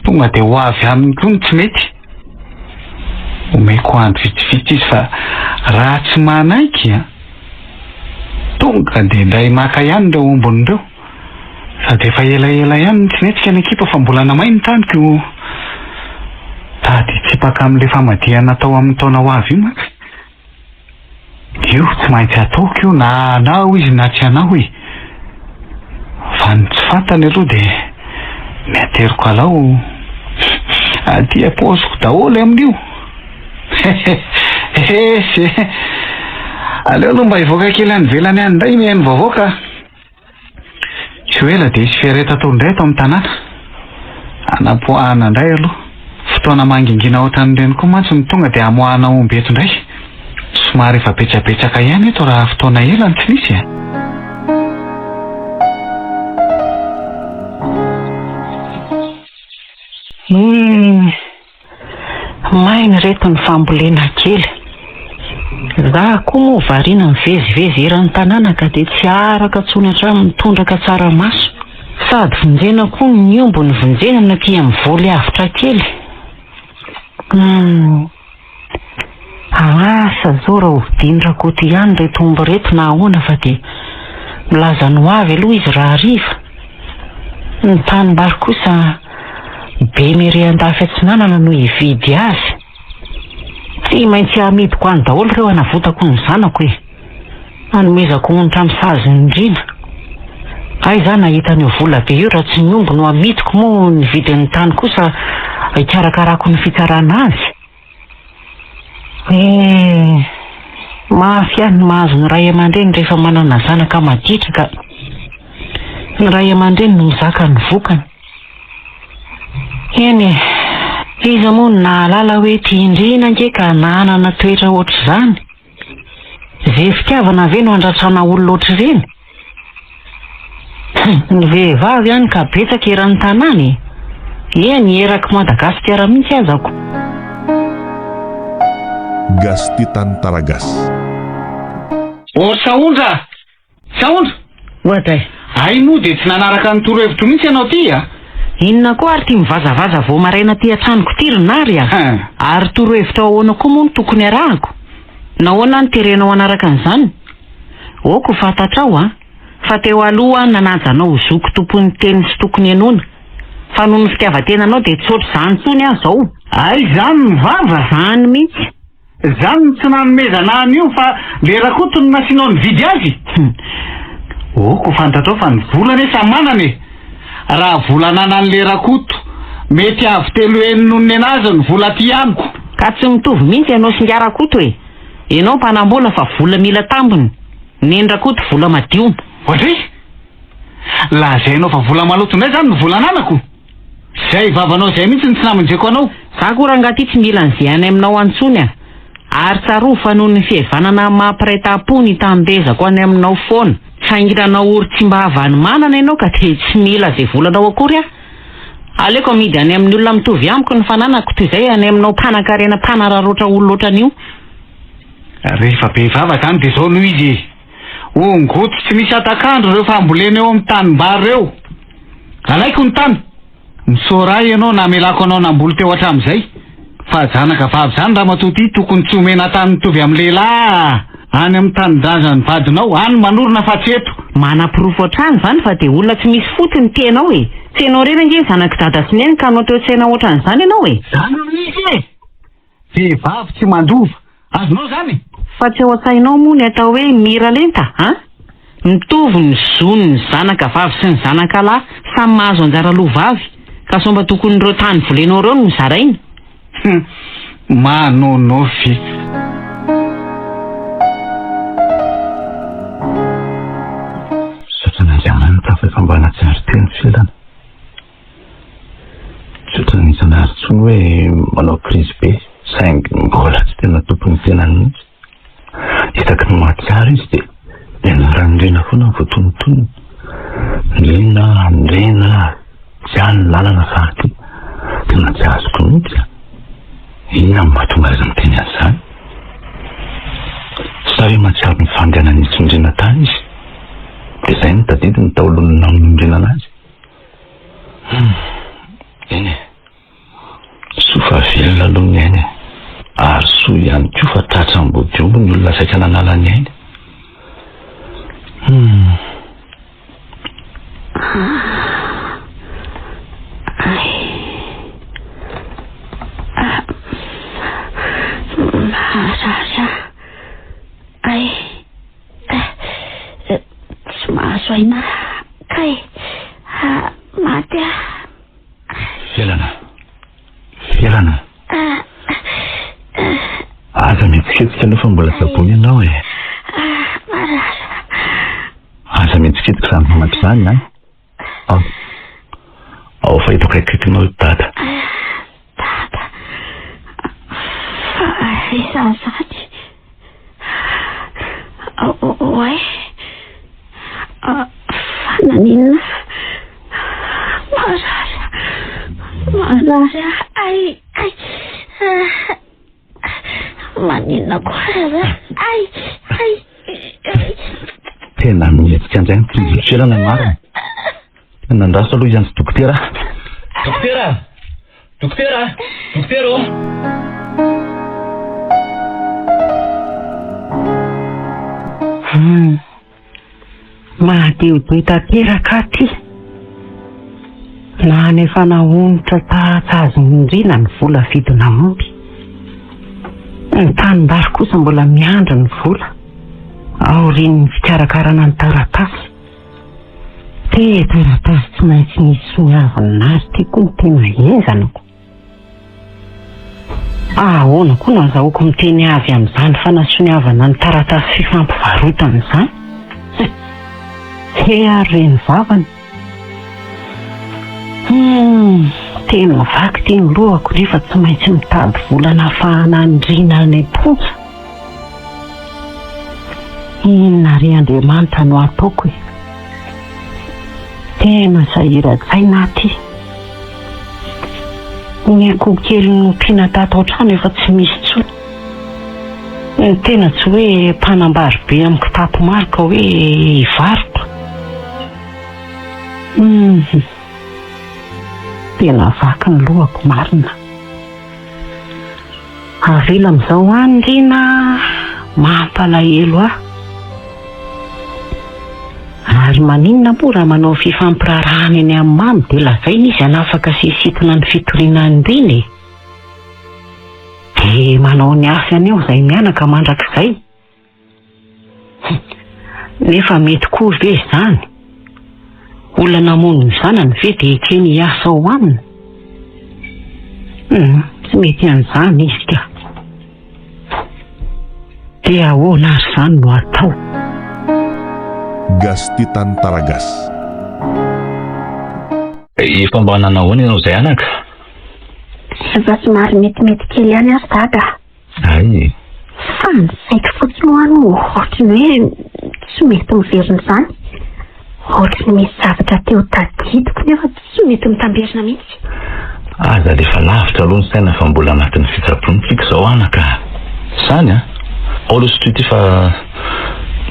tonga dia ho avy aminy koa ny tsy mety. Omeko andro vitsivitsy izy fa raha tsy manaiky an, tonga dia indray maka ihany ireo ombiny ireo. Sady efa elaela ihany no tsy nihetsika ny ekipa fa mbola namay ny tany ko tady hitsipaka amin'ilay famadihana atao amin'ny taona ho avy io mantsy. Io tsy maintsy ataoko io na hanao izy na tsy hanao e! Fa ny tsy fantany aloha dia ny ateriko alao aty am-paosiko daholo amin'io. Heheheh! Aleo aloha mba hivoaka kely any ivelany any indray mihaino vaovao ka. Tsy ho ela dia hisy fiaretan-tory indray eto amin'ny tanàna. Hanapoahana indray aloha. Fotoana mangingina ohatran'ireny koa mantsy no tonga dia hamoahana omby eto indray. Somary efa betsabetsaka ihany eto raha fotoana ela no tsy nisy e. Humm. Maina ireto ny fambolena kely. Za koa moa variana mivezivezy eran'ny tanàna ka dia tsy araka intsony hatramin'ny tondraka tsaramaso. Sady vonjena koa ny omby no vonjena ny aty amin'ny voly avotra kely. Humm. Asa zao raha hovidian'i Rakoto ihany ireto omby ireto na ahoana fa dia milaza ny ho avy aloha izy rahariva. Ny tanimbary kosa be mery andafy atsinanana no hividy azy. Tsy maintsy hamidiko any daholo ireo hanavotako ny zanako e. Hanomezako onitra amin'ny sazin'i Ndriana. Aiza aho nahita an'io vola be io raha tsy ny omby no hamidiko moa ny vidin'ny tany kosa hikarakarako ny fitsarana azy. Eh, mafy ihany ny mahazo ny ray aman-dreny rehefa manana zanaka maditra ka. Ny ray aman-dreny no mizaka ny vokany. Eny e, iza moa no nahalala hoe tia indrina ange ka nanana toetra ohatr'izany? Ze fitiavana ve no andratrana olona ohatr'ireny? Ny vehivavy any ka betsaka eran'ny tanàna e! Eny, erak'i Madagasikara mihitsy aza ko. Gasy tia tany Taragasy. Or Sahondra a! Sahondra! Oadray. Hay moa dia tsy nanaraka ny torohevitro mihitsy ianao ity a! Inona koa ary ity mivazavaza vao maraina aty an-tranoko ity ry Nary a! Ary torohevitra ahoana koa moa no tokony arahako? Nahoana aho no terenao hanaraka an'izany? Ok ho fantatrao an! Fa teo aloha aho nanaja anao ho zoky tompon'ny teny sy tokony henoina. Fa noho ny fitiavan-tenanao dia tsy ohatr'izany intsony aho izao. Hay izany ny vava? Izany mihitsy. Izany no tsy nanomezana ahy an'io fa le Rakoto no nasianao nividy azy? Hum. Ok ho fantatrao fa ny vola anie samy manana e! Raha vola ananan'le Rakoto, mety avo telo heny noho ny nenazy ny vola aty amiko. Ka tsy mitovy mihitsy ianao sy ingahy Rakoto e! Ianao mpanambola fa vola mila tambiny, neny Rakoto vola madio. Oadray! Lazainao fa vola maloto indray izany ny vola ananako? Izay vavanao izay mihitsy no tsy namonjeko anao. Za koa rangahy ty tsy mila an'izay any aminao any intsony a! Ary tsarovy fa noho ny fihevanana amin'ny maha mpiray tampo ny hitambezako any aminao foana. Saingy nanao ory tsy mba havany manana ianao ka dia tsy mila izay volanao akory aho. Aleoko amidy any amin'ny olona mitovy amiko ny fananako toy izay any aminao mpanankarena mpanararaotra olona ohatran'io. Rehefa be vava zany dia zao no izy e! Ongoty tsy misy hatak'andro ireo fambolena eo amin'ny tanimbary ireo. Alaiko ny tany. Misaora ahy ianao namelako anao namboly teo hatramin'izay. Fa zanaka vavy izany ramatoa ity tokony tsy omena tany mitovy amin'ny lehilahy. Any amin'ny tanindrazan'ny vadinao any manorina fa tsy eto. Manaporofo hatrany izany fa dia olona tsy misy fotony ny tenao e! Tsy ianao irery ange ny zanak'i dada sy neny ka hanao toe-tsaina ohatran'izany ianao e! Izany no izy e! Vehivavy tsy mandova. Azonao izany? Fa tsy ao an-tsainao moa ny atao hoe miralenta an? Mitovy ny zon'ny zanaka vavy sy ny zanaka lahy, samy mahazo anjara lova avy, ka sao mba tokony ireo tany volenao ireo no zaraina? Hum, manonofy. Misaotra an'Andriamanitra fa efa mba nahatsiaro tena ny felana. Tsy ohatran'ny isan'andro intsony hoe manao crise be saingy mbola tsy tena tompon'ny tenany mihitsy. Isaky ny mahatsiaro izy dia ny anaran'i Rina foana no voatonontonony. Rina, Rina, tsy any ny lalana fa aty. Tena tsy azoko mihitsy a. Inona no mahatonga azy miteny an'izany? Sa ve mahatsiaro ny fandehanan'izy sy ny Rina tany izy? Dia izay no tadidiny taolon'ny namonoan-dRina anazy. Hum, eny e. Soa fa velona aloha ny ainy e. Ary soa ihany koa fa tratra ambodiomby ny olona saika nanala ny ainy. Hum. Marary aho. Ay. Tsy mahazo aina kay. Maty aho. Felana. Felana. Aza mihetsiketsika aloha fa mbola tsaboina ianao e. Marary. Aza mihetsiketsika izany mamaka izany an. Ao. Ao fa eto akaikikaikinao i Dada. Dada. Fa aiza izany? Oay. Fa naninona? Marary. Marary aho. Ay, ay. Maninona koa aza? Ay, ay. Tena mihetsika indray ny tsindrin-tselana marina. Tena andraso aloha hiantso dokotera. Dokotera! Dokotera! Dokotera ô! Hum. Madio be tanteraka aho ty. Na any efa naonitra tahaka azy indrindra ny vola vidina omby. Ny tanimbary kosa mbola miandry ny vola aorian'ny fikarakarana ny taratasy. Te taratasy tsy maintsy nisy soniavina azy ty koa no tena henjana ko. Ahoana koa no azahoako miteny avy amin'izany fanasoniavana ny taratasy fifampivarotana izany? He ary re ny vavany. Hum, tena vaky ity ny lohako nefa tsy maintsy mitady vola nafahana an'i Rina any am-ponja. Inona re Andriamanitra no ataoko e? Tena sahiran-tsaina aho ity. Ny akoho kely nompiana tato an-trano efa tsy misy intsony. Ny tena tsy hoe mpanambary be amin'ny kitapo maro ka hoe hivarotra. Hum, tena vaky ny lohako marina. Avela amin'izao any Rina a! Mampalahelo ahy. Ary maninona moa raha manao fifampiraharahana eny amin'ny Mamy dia lazaina izy hanafaka sy hisintona ny fitoriana an'i Rina e? Dia manao ny asany eo izay mianaka mandrakizay. Nefa mety koa ve izany? Olona namono ny zanany ve dia ekeny hiasa ao aminy? Hum, tsy mety an'izany izy ka. Dia ahoana ary izany no atao? Gasy tia tantara gasy. Efa mba nanahoana ianao izay anaka? Efa somary metimety kely ihany aho ry dada a. Hay e! Fa ny saiko fotsiny hoa no ohatry ny hoe tsy mety miverina izany. Ohatry ny misy zavatra te ho tadidiko nefa tsy mety mitamberina mihitsy. Aza alefa lavitra aloha ny saina fa mbola anatin'ny fitsaboana tsika izao anaka a! Izany an! Ao aloha sotroy ity fa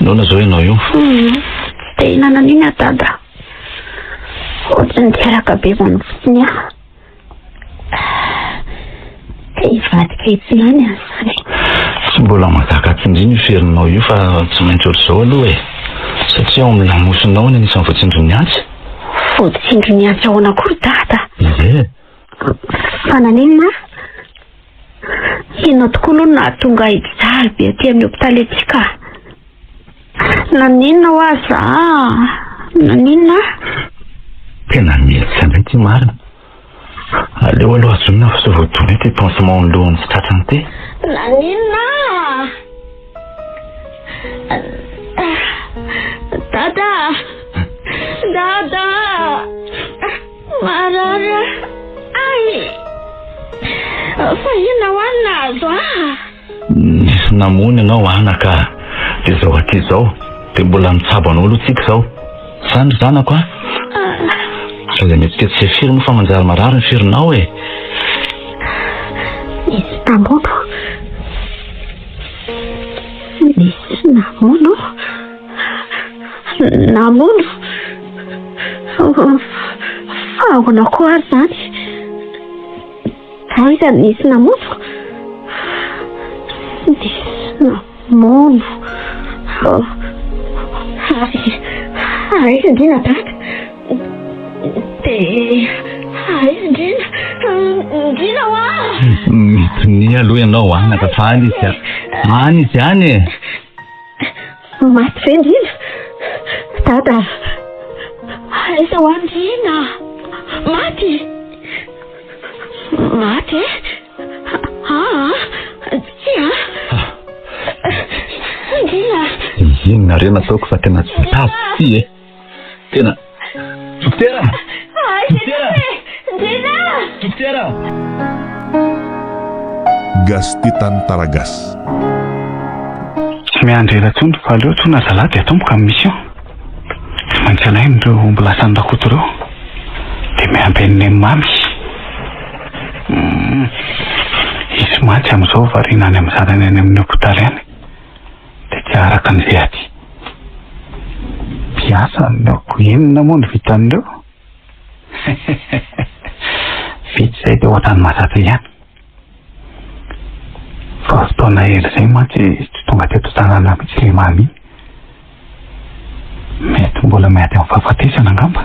noana izao ianao io. Hum, tsy te hihinana an'iny aho dada. Ohatry ny teraka be vano fotsiny aho. Te hivadika etsy ihany aho izany. Tsy mbola mazaka tsindrina io ferinao io fa tsy maintsy ohatr'izao aloha e. Satria ao amin'ny lamosinao ny anisan'ny voatsindron'ny antsy. Voatsindron'ny antsy ahoana koa ry dada? Ie. Fa naninona aho? Inona tokoa aloha no nahatonga ahy hijaly be aty amin'ny hopitaly aty ka? Naninona hoa za? Naninona aho? Tena mihetsika indray ity marina. Aleo aloha hajonina fa sao voadona ity pansement ny lohany sy tratrany ity. Naninona aho? Dada! Dada! Marary ahy! Fa inona hoa no nahazo ahy? Nisy namono ianao anaka a! Dia izao aty izao, dia mbola mitsabo anao aloha tsika izao. Izany ry zanako a! Aza mihetsiketsika firy moa fa manjary marary ny firinao e! Nisy namono. Nisy namono. Namono? Fa ahoana koa ary izany? Aiza no nisy namono? Nisy namono. Ary aiza ndry Dada? Dia aiza ndry Ndrina hoa! Mitonia aloha ianao anaka fa any izy any izy any e! Maty ve Ndrina? Dada, aiza hoa Ndrina? Maty? Maty e? Aa, tsia. Ndrina. Inona re nataoko fa tena tsy tavy ity e? Tena. Dokotera! Dokotera! Ndrina! Dokotera! Gas Titan Taragas. Tsy miandry ela intsony fa aleo tona zalahy dia atomboka ny mission. Tsy maintsy alaina ireo omby lasan'i Rakoto ireo. Dia miampy an'i Neny Mamy. Hum. Izy mantsy amin'izao variana any amin'ny zanany any amin'ny hopitaly any. Dia tsy araka ny ve aty. Mpiasa ny laoko inona moa no vitan'ireo? Vita izay dia ohatran'ny mahazatra ihany. Fa fotoana ela izay mantsy tsy tonga teto an-tanàna mihitsy ilay Mamy iny. Mety mbola miady amin'ny fahafatesana angamba.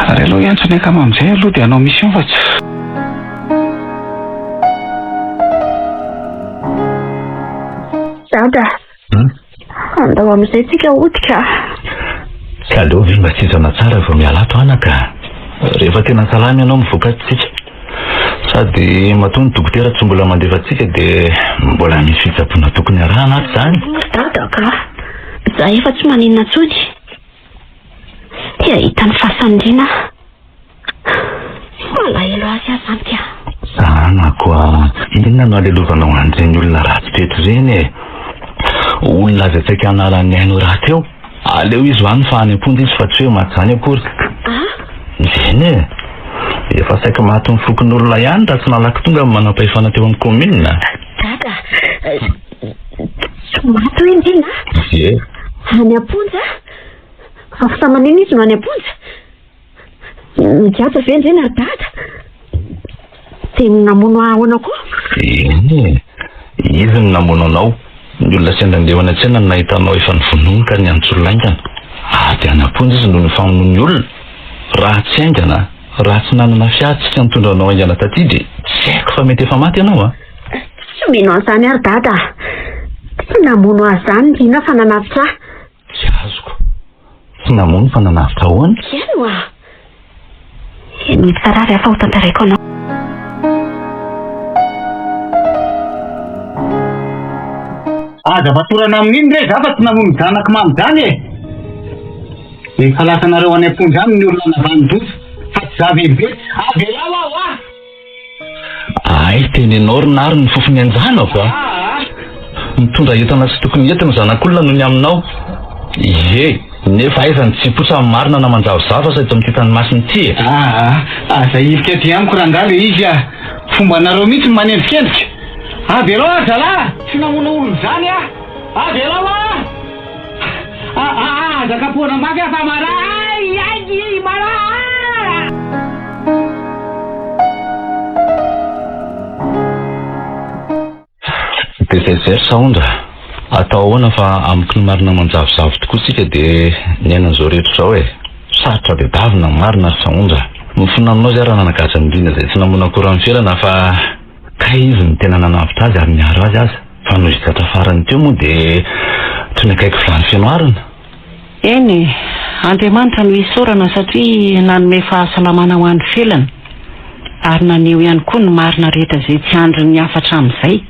Ary aleo hiantso ny akama amin'izay aloha dia hanao mission fa tsy. Dada, andao amin'izay tsika hody ka. Ka aleo ve mba sizana tsara vao miala ato anaka? Rehefa tena salama ianao mivoaka ato tsika. Sady matoa ny dokotera tsy mbola mandefa antsika dia mbola misy fitsaboana tokony arahana ato izany. Dada ka, za efa tsy maninona intsony. Te hahita ny fasan'i Rina aho. Malahelo azy aho izany ka. Zanako a, inona no alelovanao an'ireny olona ratsy toetra ireny e? Olona aza saika hanala ny ainy ho rahateo. Aleo izy ho any fa any am-ponja izy fa tsy hoe maty izany akory. Eny e! Efa saiky matin'ny fokonolona ihany raha tsy nalaky tonga ny manampahefana teo amin'ny kaominina. Dada, tsy maty hoe ndry na? Ie. Any am-ponja? Fa fa maninona izy no any am-ponja? Migadra ve ndry na dada? Dia namono ahy ahoana koa? Eny e! Izy no namono anao. Ny olona sendra ndeha ho any an-tsena no nahita anao efa nivonono ka niantso olona haingana. Ary dia any am-ponja izy noho ny famonoany olona. Raha tsy haingana, raha tsy nanana fiara tsika nitondra anao haingana taty dia tsy haiko fa mety efa maty ianao a! Tsy mino an'izany aho ry dada a! Tsy namono ahy izany ry Rina fa nanavotra ahy. Tsy azoko. Tsy namono fa nanavotra ahoana? Heno a! Henoy tsara ary aho fa ho tantaraiko anao. Aza fatorana amin'iny re za fa tsy namono zanak'i Mamy zany e! Efa lasanareo any am-ponja any ny olona navanon-doza fa tsy za velively. Avelao aho ah! Hay tenenao ry Nary ny fofony an-janako a! Mitondra entana tsy tokony entina ny zanak'olona noho ny aminao. Ie, nefa aiza ny tsy hipoitra ny marina na manjavozavo aza eto amin'ity tany masina ity e! Aa, aza ahilika aty amiko rangahy le izy a! Fombanareo mihitsy ny manendrikendrika! Avelao aho zalahy! Tsy namono olona izany aho! Avelao aho! Aa, aza kapohana mafy aho fa marary! Ay, ay, marary! Dia izay izay ry Sahondra. Atao ahoana fa amiko ny marina manjavozavo tokoa isika dia niaina an'izao rehetra izao e. Sarotra tadiavina ny marina ry Sahondra. Mifona aminao izay raha nanagaja an'i Ndrina izay tsy namono akory an'i Felana fa kay izy no tena nanavotra azy ary niaro azy aza. Fa noho izy tratra farany teo moa dia toy ny akaiky vilany feno arina. Eny e, Andriamanitra no isaorana satria nanome fahasalamana ho an'i Felana ary naneho ihany koa ny marina rehetra izay tsy andrin'ny hafa hatramin'izay.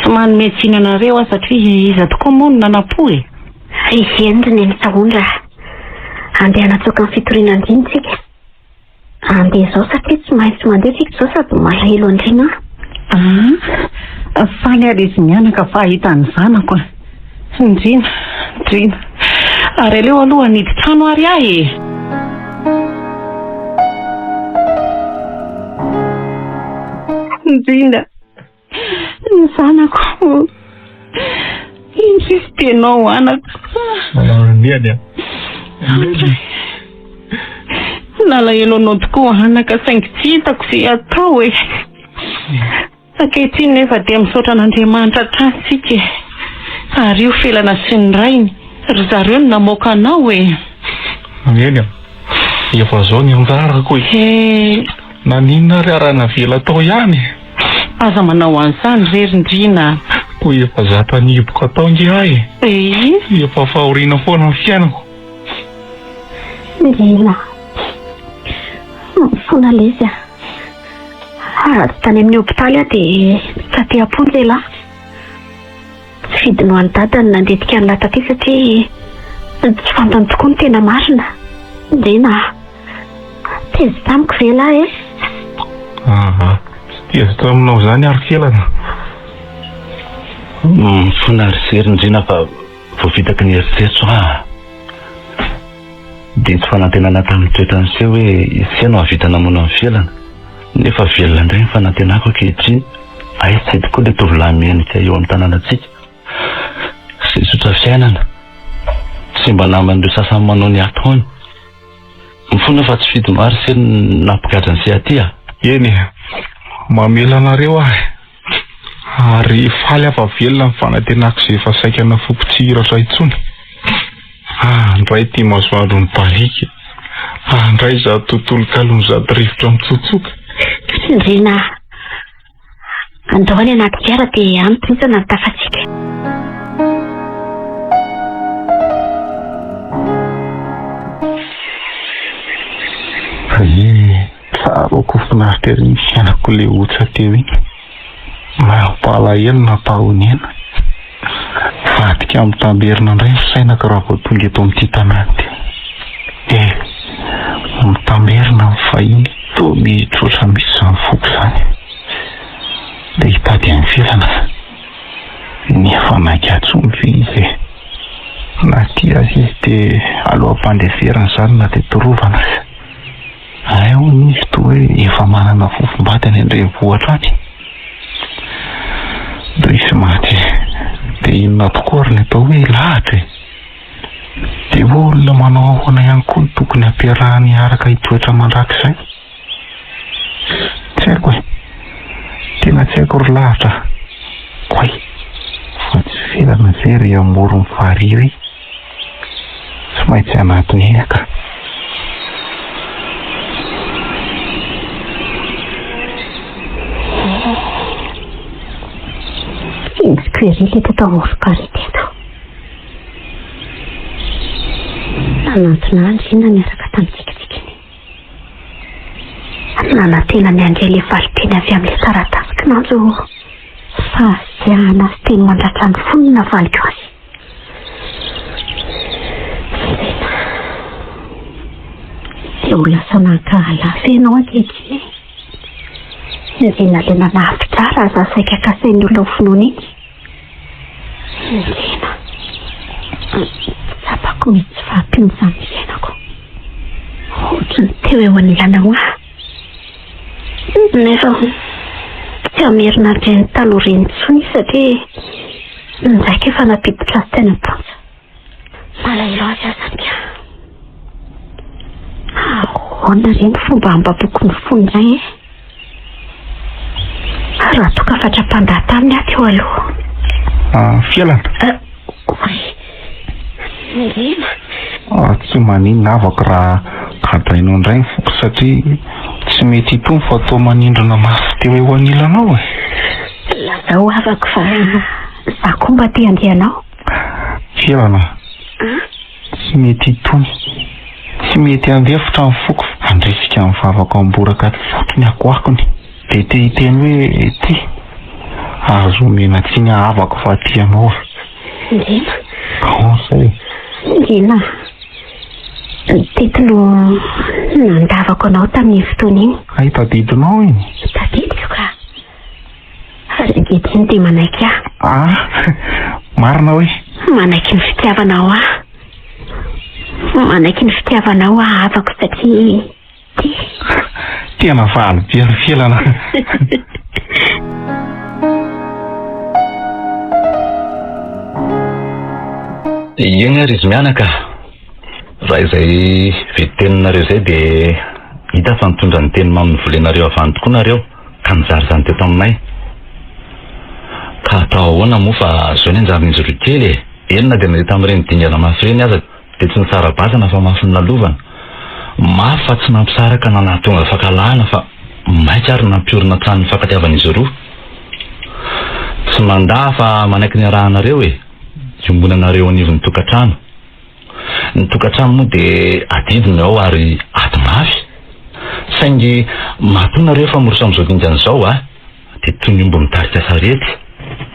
Tsy manome tsiny anareo aho satria iza tokoa moa no nanam-po e? Eny ry Neny Sahondra a! Andeha hanatsoaka ny fitoriana an-dRina isika. Andeha izao satria tsy maintsy mandeha isika izao sady malahelo an-dRina aho. Ah, faly ary izy mianaka fa hahita ny zanako a! Ndrina, Ndrina. Ary aleo aloha hanidy trano ary aho e! Ndrina. Ny zanako. Indrisy tenao anako. Manao a. Nalahelo anao tokoa anaka saingy tsy hitako izay atao e. Ankehitriny nefa dia misaotra an'Andriamanitra hatrany isika e. Ary io Felana sy ny rainy, ry zareo no namoaka anao e. Eny a. Efa zao ny anjarako e. Naninona ary raha navela tao ihany e? Aza manao an'izany re ry Ndrina a! Koa efa zatra nihiboka tao nge aho e! Ee? Efa fahoriana foana ny fiainako. Ndrina a! Mifona lesy a! Ary tany amin'ny hopitaly aho dia taty am-ponja elah. Tsy fidiny ho an'i Dada ny nandetika an'lah taty satria tsy fantany tokoa ny tena marina. Ndrina a! Tezitra amiko ve elah e? Aa, tsy tezitra aminao izany aho ry Felana. Mifona ry sery Ndrina fa voafitaky ny eritreritro aho. Diso fanantenana tamin'ny toetra niseho hoe ise no hahavita namono an'i Felana. Nefa velona indray ny fanantenako ankehitriny. Aiza tsy tokoa ilay tovolahy mendrika eo amin'ny tanànantsika. Izay tsotra fiainana. Tsy mba naman'ireo sasany manao ny ataony. Mifona fa tsy fidiny ary ise no nampigadra an'i se aty a! Eny e! Mamela anareo aho e! Ary faly aho fa velona ny fanantenako izay efa saika nafoiko tsy hiratra intsony. Ah, ndray ity masoandro mibaliaka e! Ah, ndray izato tontolo kalon'izato rivotra mitsotsoka. Ndrina a! Andao any anaty fiara dia any tohizana ny tafantsika. Ie, tsaroako ho finaritra ery ny fiainako le otsa teo iny. Mampalahelo nampahonena. Vadika mitamberina indray ny fisainako raha vao tonga eto amin'ity tanàna ity. Eh, mitamberina ny fahiny toa mitroatra mihitsy izany foko izany. Te hitady an'i Felana. Nefa naika intsony ve izy e? Na tia aza izy dia aleo ampandeferina izany na dia torovana aza. Hay hono izy toa hoe efa manana fofombady any an-drenivohitra any. Ndrisy maty e! Dia inona tokoa ary ny atao hoe lahatra e? Dia olona manao ahoana ihany koa no tokony hampiarahany hiaraka hitoetra mandrakizay? Tsy haiko e! Tena tsy haiko ry lahatra a! Oay! Fa tsy felana ve ry amoron'ny farihy ry? Tsy maintsy hanatona eny aho ka! Tsinjoko ery ilay teto amorom-parihy teto. Nanantona ahy Ndrina niaraka tamin'ny tsikitsikiny. Nanantena ny handre ilay valinteny avy amin'ilay taratasy kinanjo fahasiahana sy teny mandratra ny fony no navaliko azy. Ndrina, dia ho lasa nankahala ahy ve ianao ankehitriny e? Ndrina ilay nanavotra ahy raha izaho saika kasain'ny olona ho vonoina iny. Ndrina, tsapako misy tsy fahampian'izany fiainako. Ohatry ny teo eo anilanao aho. Nefa tsy hamerina an-dreny taloha ireny intsony izy satria indraika efa nampiditra azy tany am-ponja. Malahelo azy aho izany ka. Ahoana re ny fomba hambaboko ny fony indray e? Raha toa ka fatra-pandaha taminy aho teo aloha. Ah, Felana. Oay. Ndrina. Ah, tsy maninona havako raha gadrainao indray ny foko satria tsy mety hitony fa toa manindrona mafy teo eo anilanao e. Lazao havako fa za koa mba te handeha anao. Felana. Tsy mety hitony. Tsy mety handefitra ny foko handrisika ny vavako hamboraka tsoky ny akoakony. Dia te hiteny hoe tia. Azo omena tsiny havako fa tia anao aho. Ndrina. Comment zay? Ndrina. Teto no nandavako anao tamin'iny fotoana iny. Hay tadidinao iny? Tadidiko ka. Ary ankehitriny dia manaiky ahy. Ah, marina hoe? Manaiky ny fitiavanao ahy. Manaiky ny fitiavanao aho havako satria tia. Tena faly be ry Felana. Eny ary izy mianaka. Raha izay vetin-teninareo izay dia hita fa nitondra ny teny mamy novolenareo avy any tokoa nareo ka nizara izany teto aminay. Ka atao ahoana moa fa zao ny anjaran'izy ireo kely e! Eny na dia nandeha tamin'ireny dingana mafy ireny aza dia tsy nisara-bazana fa mafy ny lalovana. Mafy fa tsy nampisaraka na nahatonga fankahalana fa maika ary nampiorina hatrany ny fankatiavan'izy roa. Tsy mandà fa manaiky ny arahanareo e! Iombonanareo anivon'ny tokantrano. Ny tokantrano moa dia adidy ny ao ary ady mafy. Saingy matoa nareo efa miroso amin'izao dingana izao a, dia toy ny omby mitarika sarety,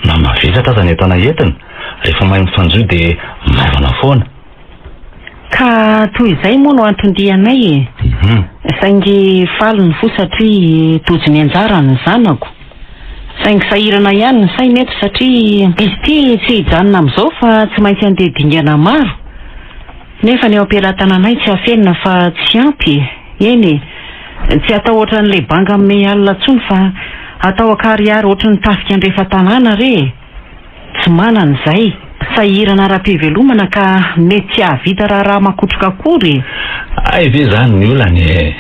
na mavesatra aza ny entana entina, rehefa mahay mifanjohy dia maivana foana. Ka toy izay moa no anton-dianay e. Saingy faly ny fo satria tojo ny anjarany ny zanako. Saingy sahirana ihany ny saina eto satria izy ity tsy hijanona amin'izao fa tsy maintsy handeha dingana maro. Nefa ny eo am-pelatananay tsy afenina fa tsy ampy e. Eny e, tsy atao ohatran'ilay banga amin'ny alina intsony fa atao an-karihary ohatry ny tafika andrefan-tanàna re e. Tsy manana izay. Sahirana ara-pivelomana ka mety tsy hahavita raharaha makotroka akory e. Hay ve izany ny olana e!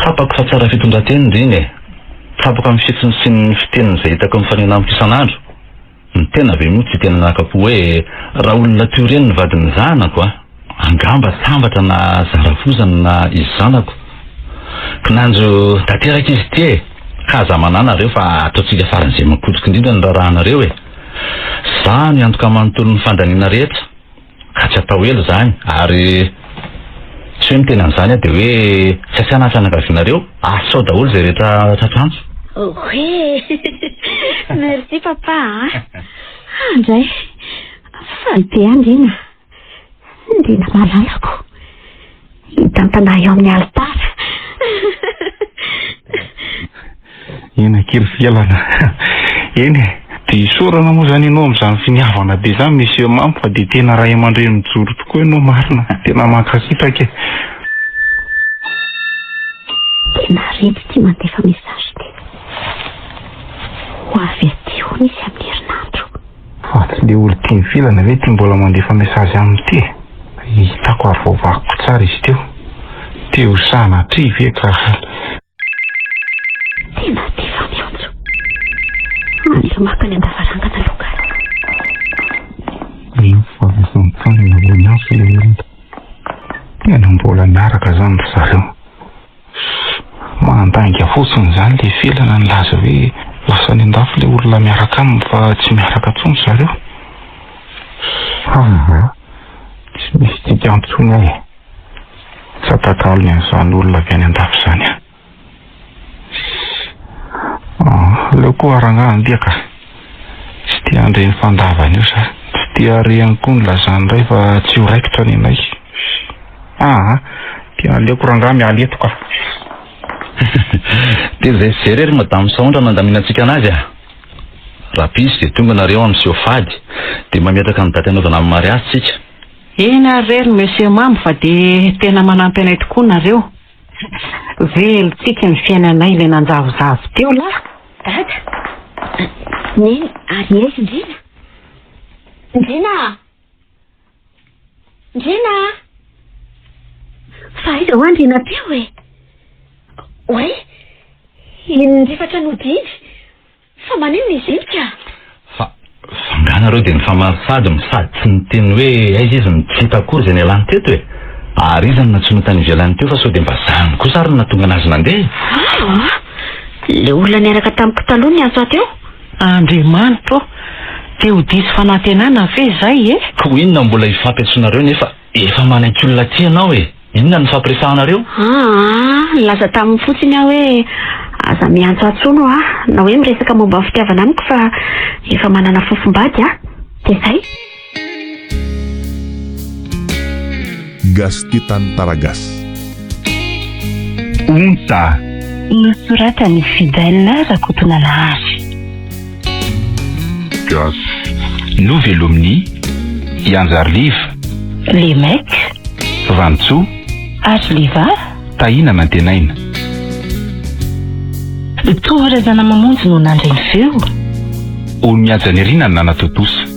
Tsapako fa tsara fitondran-tena ndry iny e! Tsapako amin'ny fihetsiny sy ny fiteniny izay hitako mifanena amiko isan'andro. Ny tena ve moa tsy tena naka-po hoe raha olona toy ireny ny vadin'ny zanako a! Angamba sambatra na zarafozana na izy zanako. Kinanjo tanteraka izy ity e! Ka aza manahy nareo fa ataontsika faran'izay makotroka indrindra ny raharahanareo e! Za miantoka manontolo ny fandaniana rehetra. Ka tsy atao ela izany, ary tsy hoe miteny an'izany aho dia hoe tsy asiana fianakavianareo, asao daholo izay rehetra tratra antso. Oe! Merci papa a! Andray! Faly be aho Ndrina! Ndrina malalako! Hitantana ahy eo amin'ny alitara! Eny akia ry Felana. Eny e. Dia isaorana moa izany ianao amin'izany finiavana be izany Monsieur Mamy fa dia tena ray aman-dreny mijoro tokoa ianao marina. Tena mankasitraka e. Tena retsy ity mandefa message ity. Ho avy aty hono izy amin'ny herinandro. Fa tsy le olon-tian'i Felana ve ity mbola mandefa message aminy ity e? Hitako ary voavakiko tsara izy teo. Te ho sanatria ve ka. Tena tia fa miantso. Aleo maka any an-davarangana aloha ka. Mino fa efa mitsangana vao miantso ilay olona. Tena mbola miaraka izany ry zareo. Mandainga fotsiny izany ilay felana nilaza hoe lasa any an-dafy ilay olona miaraka aminy fa tsy miaraka intsony ry zareo. Aa, tsy misy dikany intsony aho e. Tsy atakalony an'izany olona avy any an-dafy izany aho. Aa, aleo koa rangahy handeha ka. Tsy te handre ny fandavana io za. Tsy te hahare ihany koa ny lazan'ny ray fa tsy ho raikitra ny anay. Aa, dia aleoko rangahy miala eto ka. Dia izay sy izay re ry Madame Sahondra no andaminantsika anazy a! Rahampitso dia tonga nareo amin'ny seho fady dia mametraka ny daty hanaovana ny mariazy tsika. Eny ary re ry Monsieur Mamy fa dia tena manampy anay tokoa nareo. Velontsika ny fiainanay ilay nanjavozavo teo lah. Dada, Neny ary aiza Ndrina? Ndrina a! Ndrina a! Fa aiza hoa Ndrina teo e? Oay, iny nirifatra nody iny. Fa maninona izy iny ka? Fa, fa angaha. nareo dia nifamaly sady no sady tsy niteny hoe aiza izy no tsy hita akory izay nialany teto e! Ary iza no nantsoina tany ivelany teo fa sao dia mba zany kosa ary no nahatonga anazy nandeha e! Aa! Ilay olona niaraka tamiko taloha niantso ahy teo. Andriamanitra ô! Dia ho diso fanantenana ve izay e? Ko inona mbola hifampiantsoanareo nefa efa manan-kiolona aty ianao e! Inona no nifampiresahanareo? Aa! Nilaza taminy fotsiny aho hoe aza miantso ahy intsony hoa na hoe miresaka momba ny fitiavana amiko fa efa manana fofombady aho. Dia izay. Gasy tia tantara gasy. Ontsa. Nosoratan'i Fidèle Rakotonanahary. Gasy. Novelomin'i Ianjariliva. Les mecs. Vanintsoa. Arliva. Tahina Nantenaina. Tovo Razanamamonjy no nandre ny feo. Olomihaja Nirina no nanatontosa.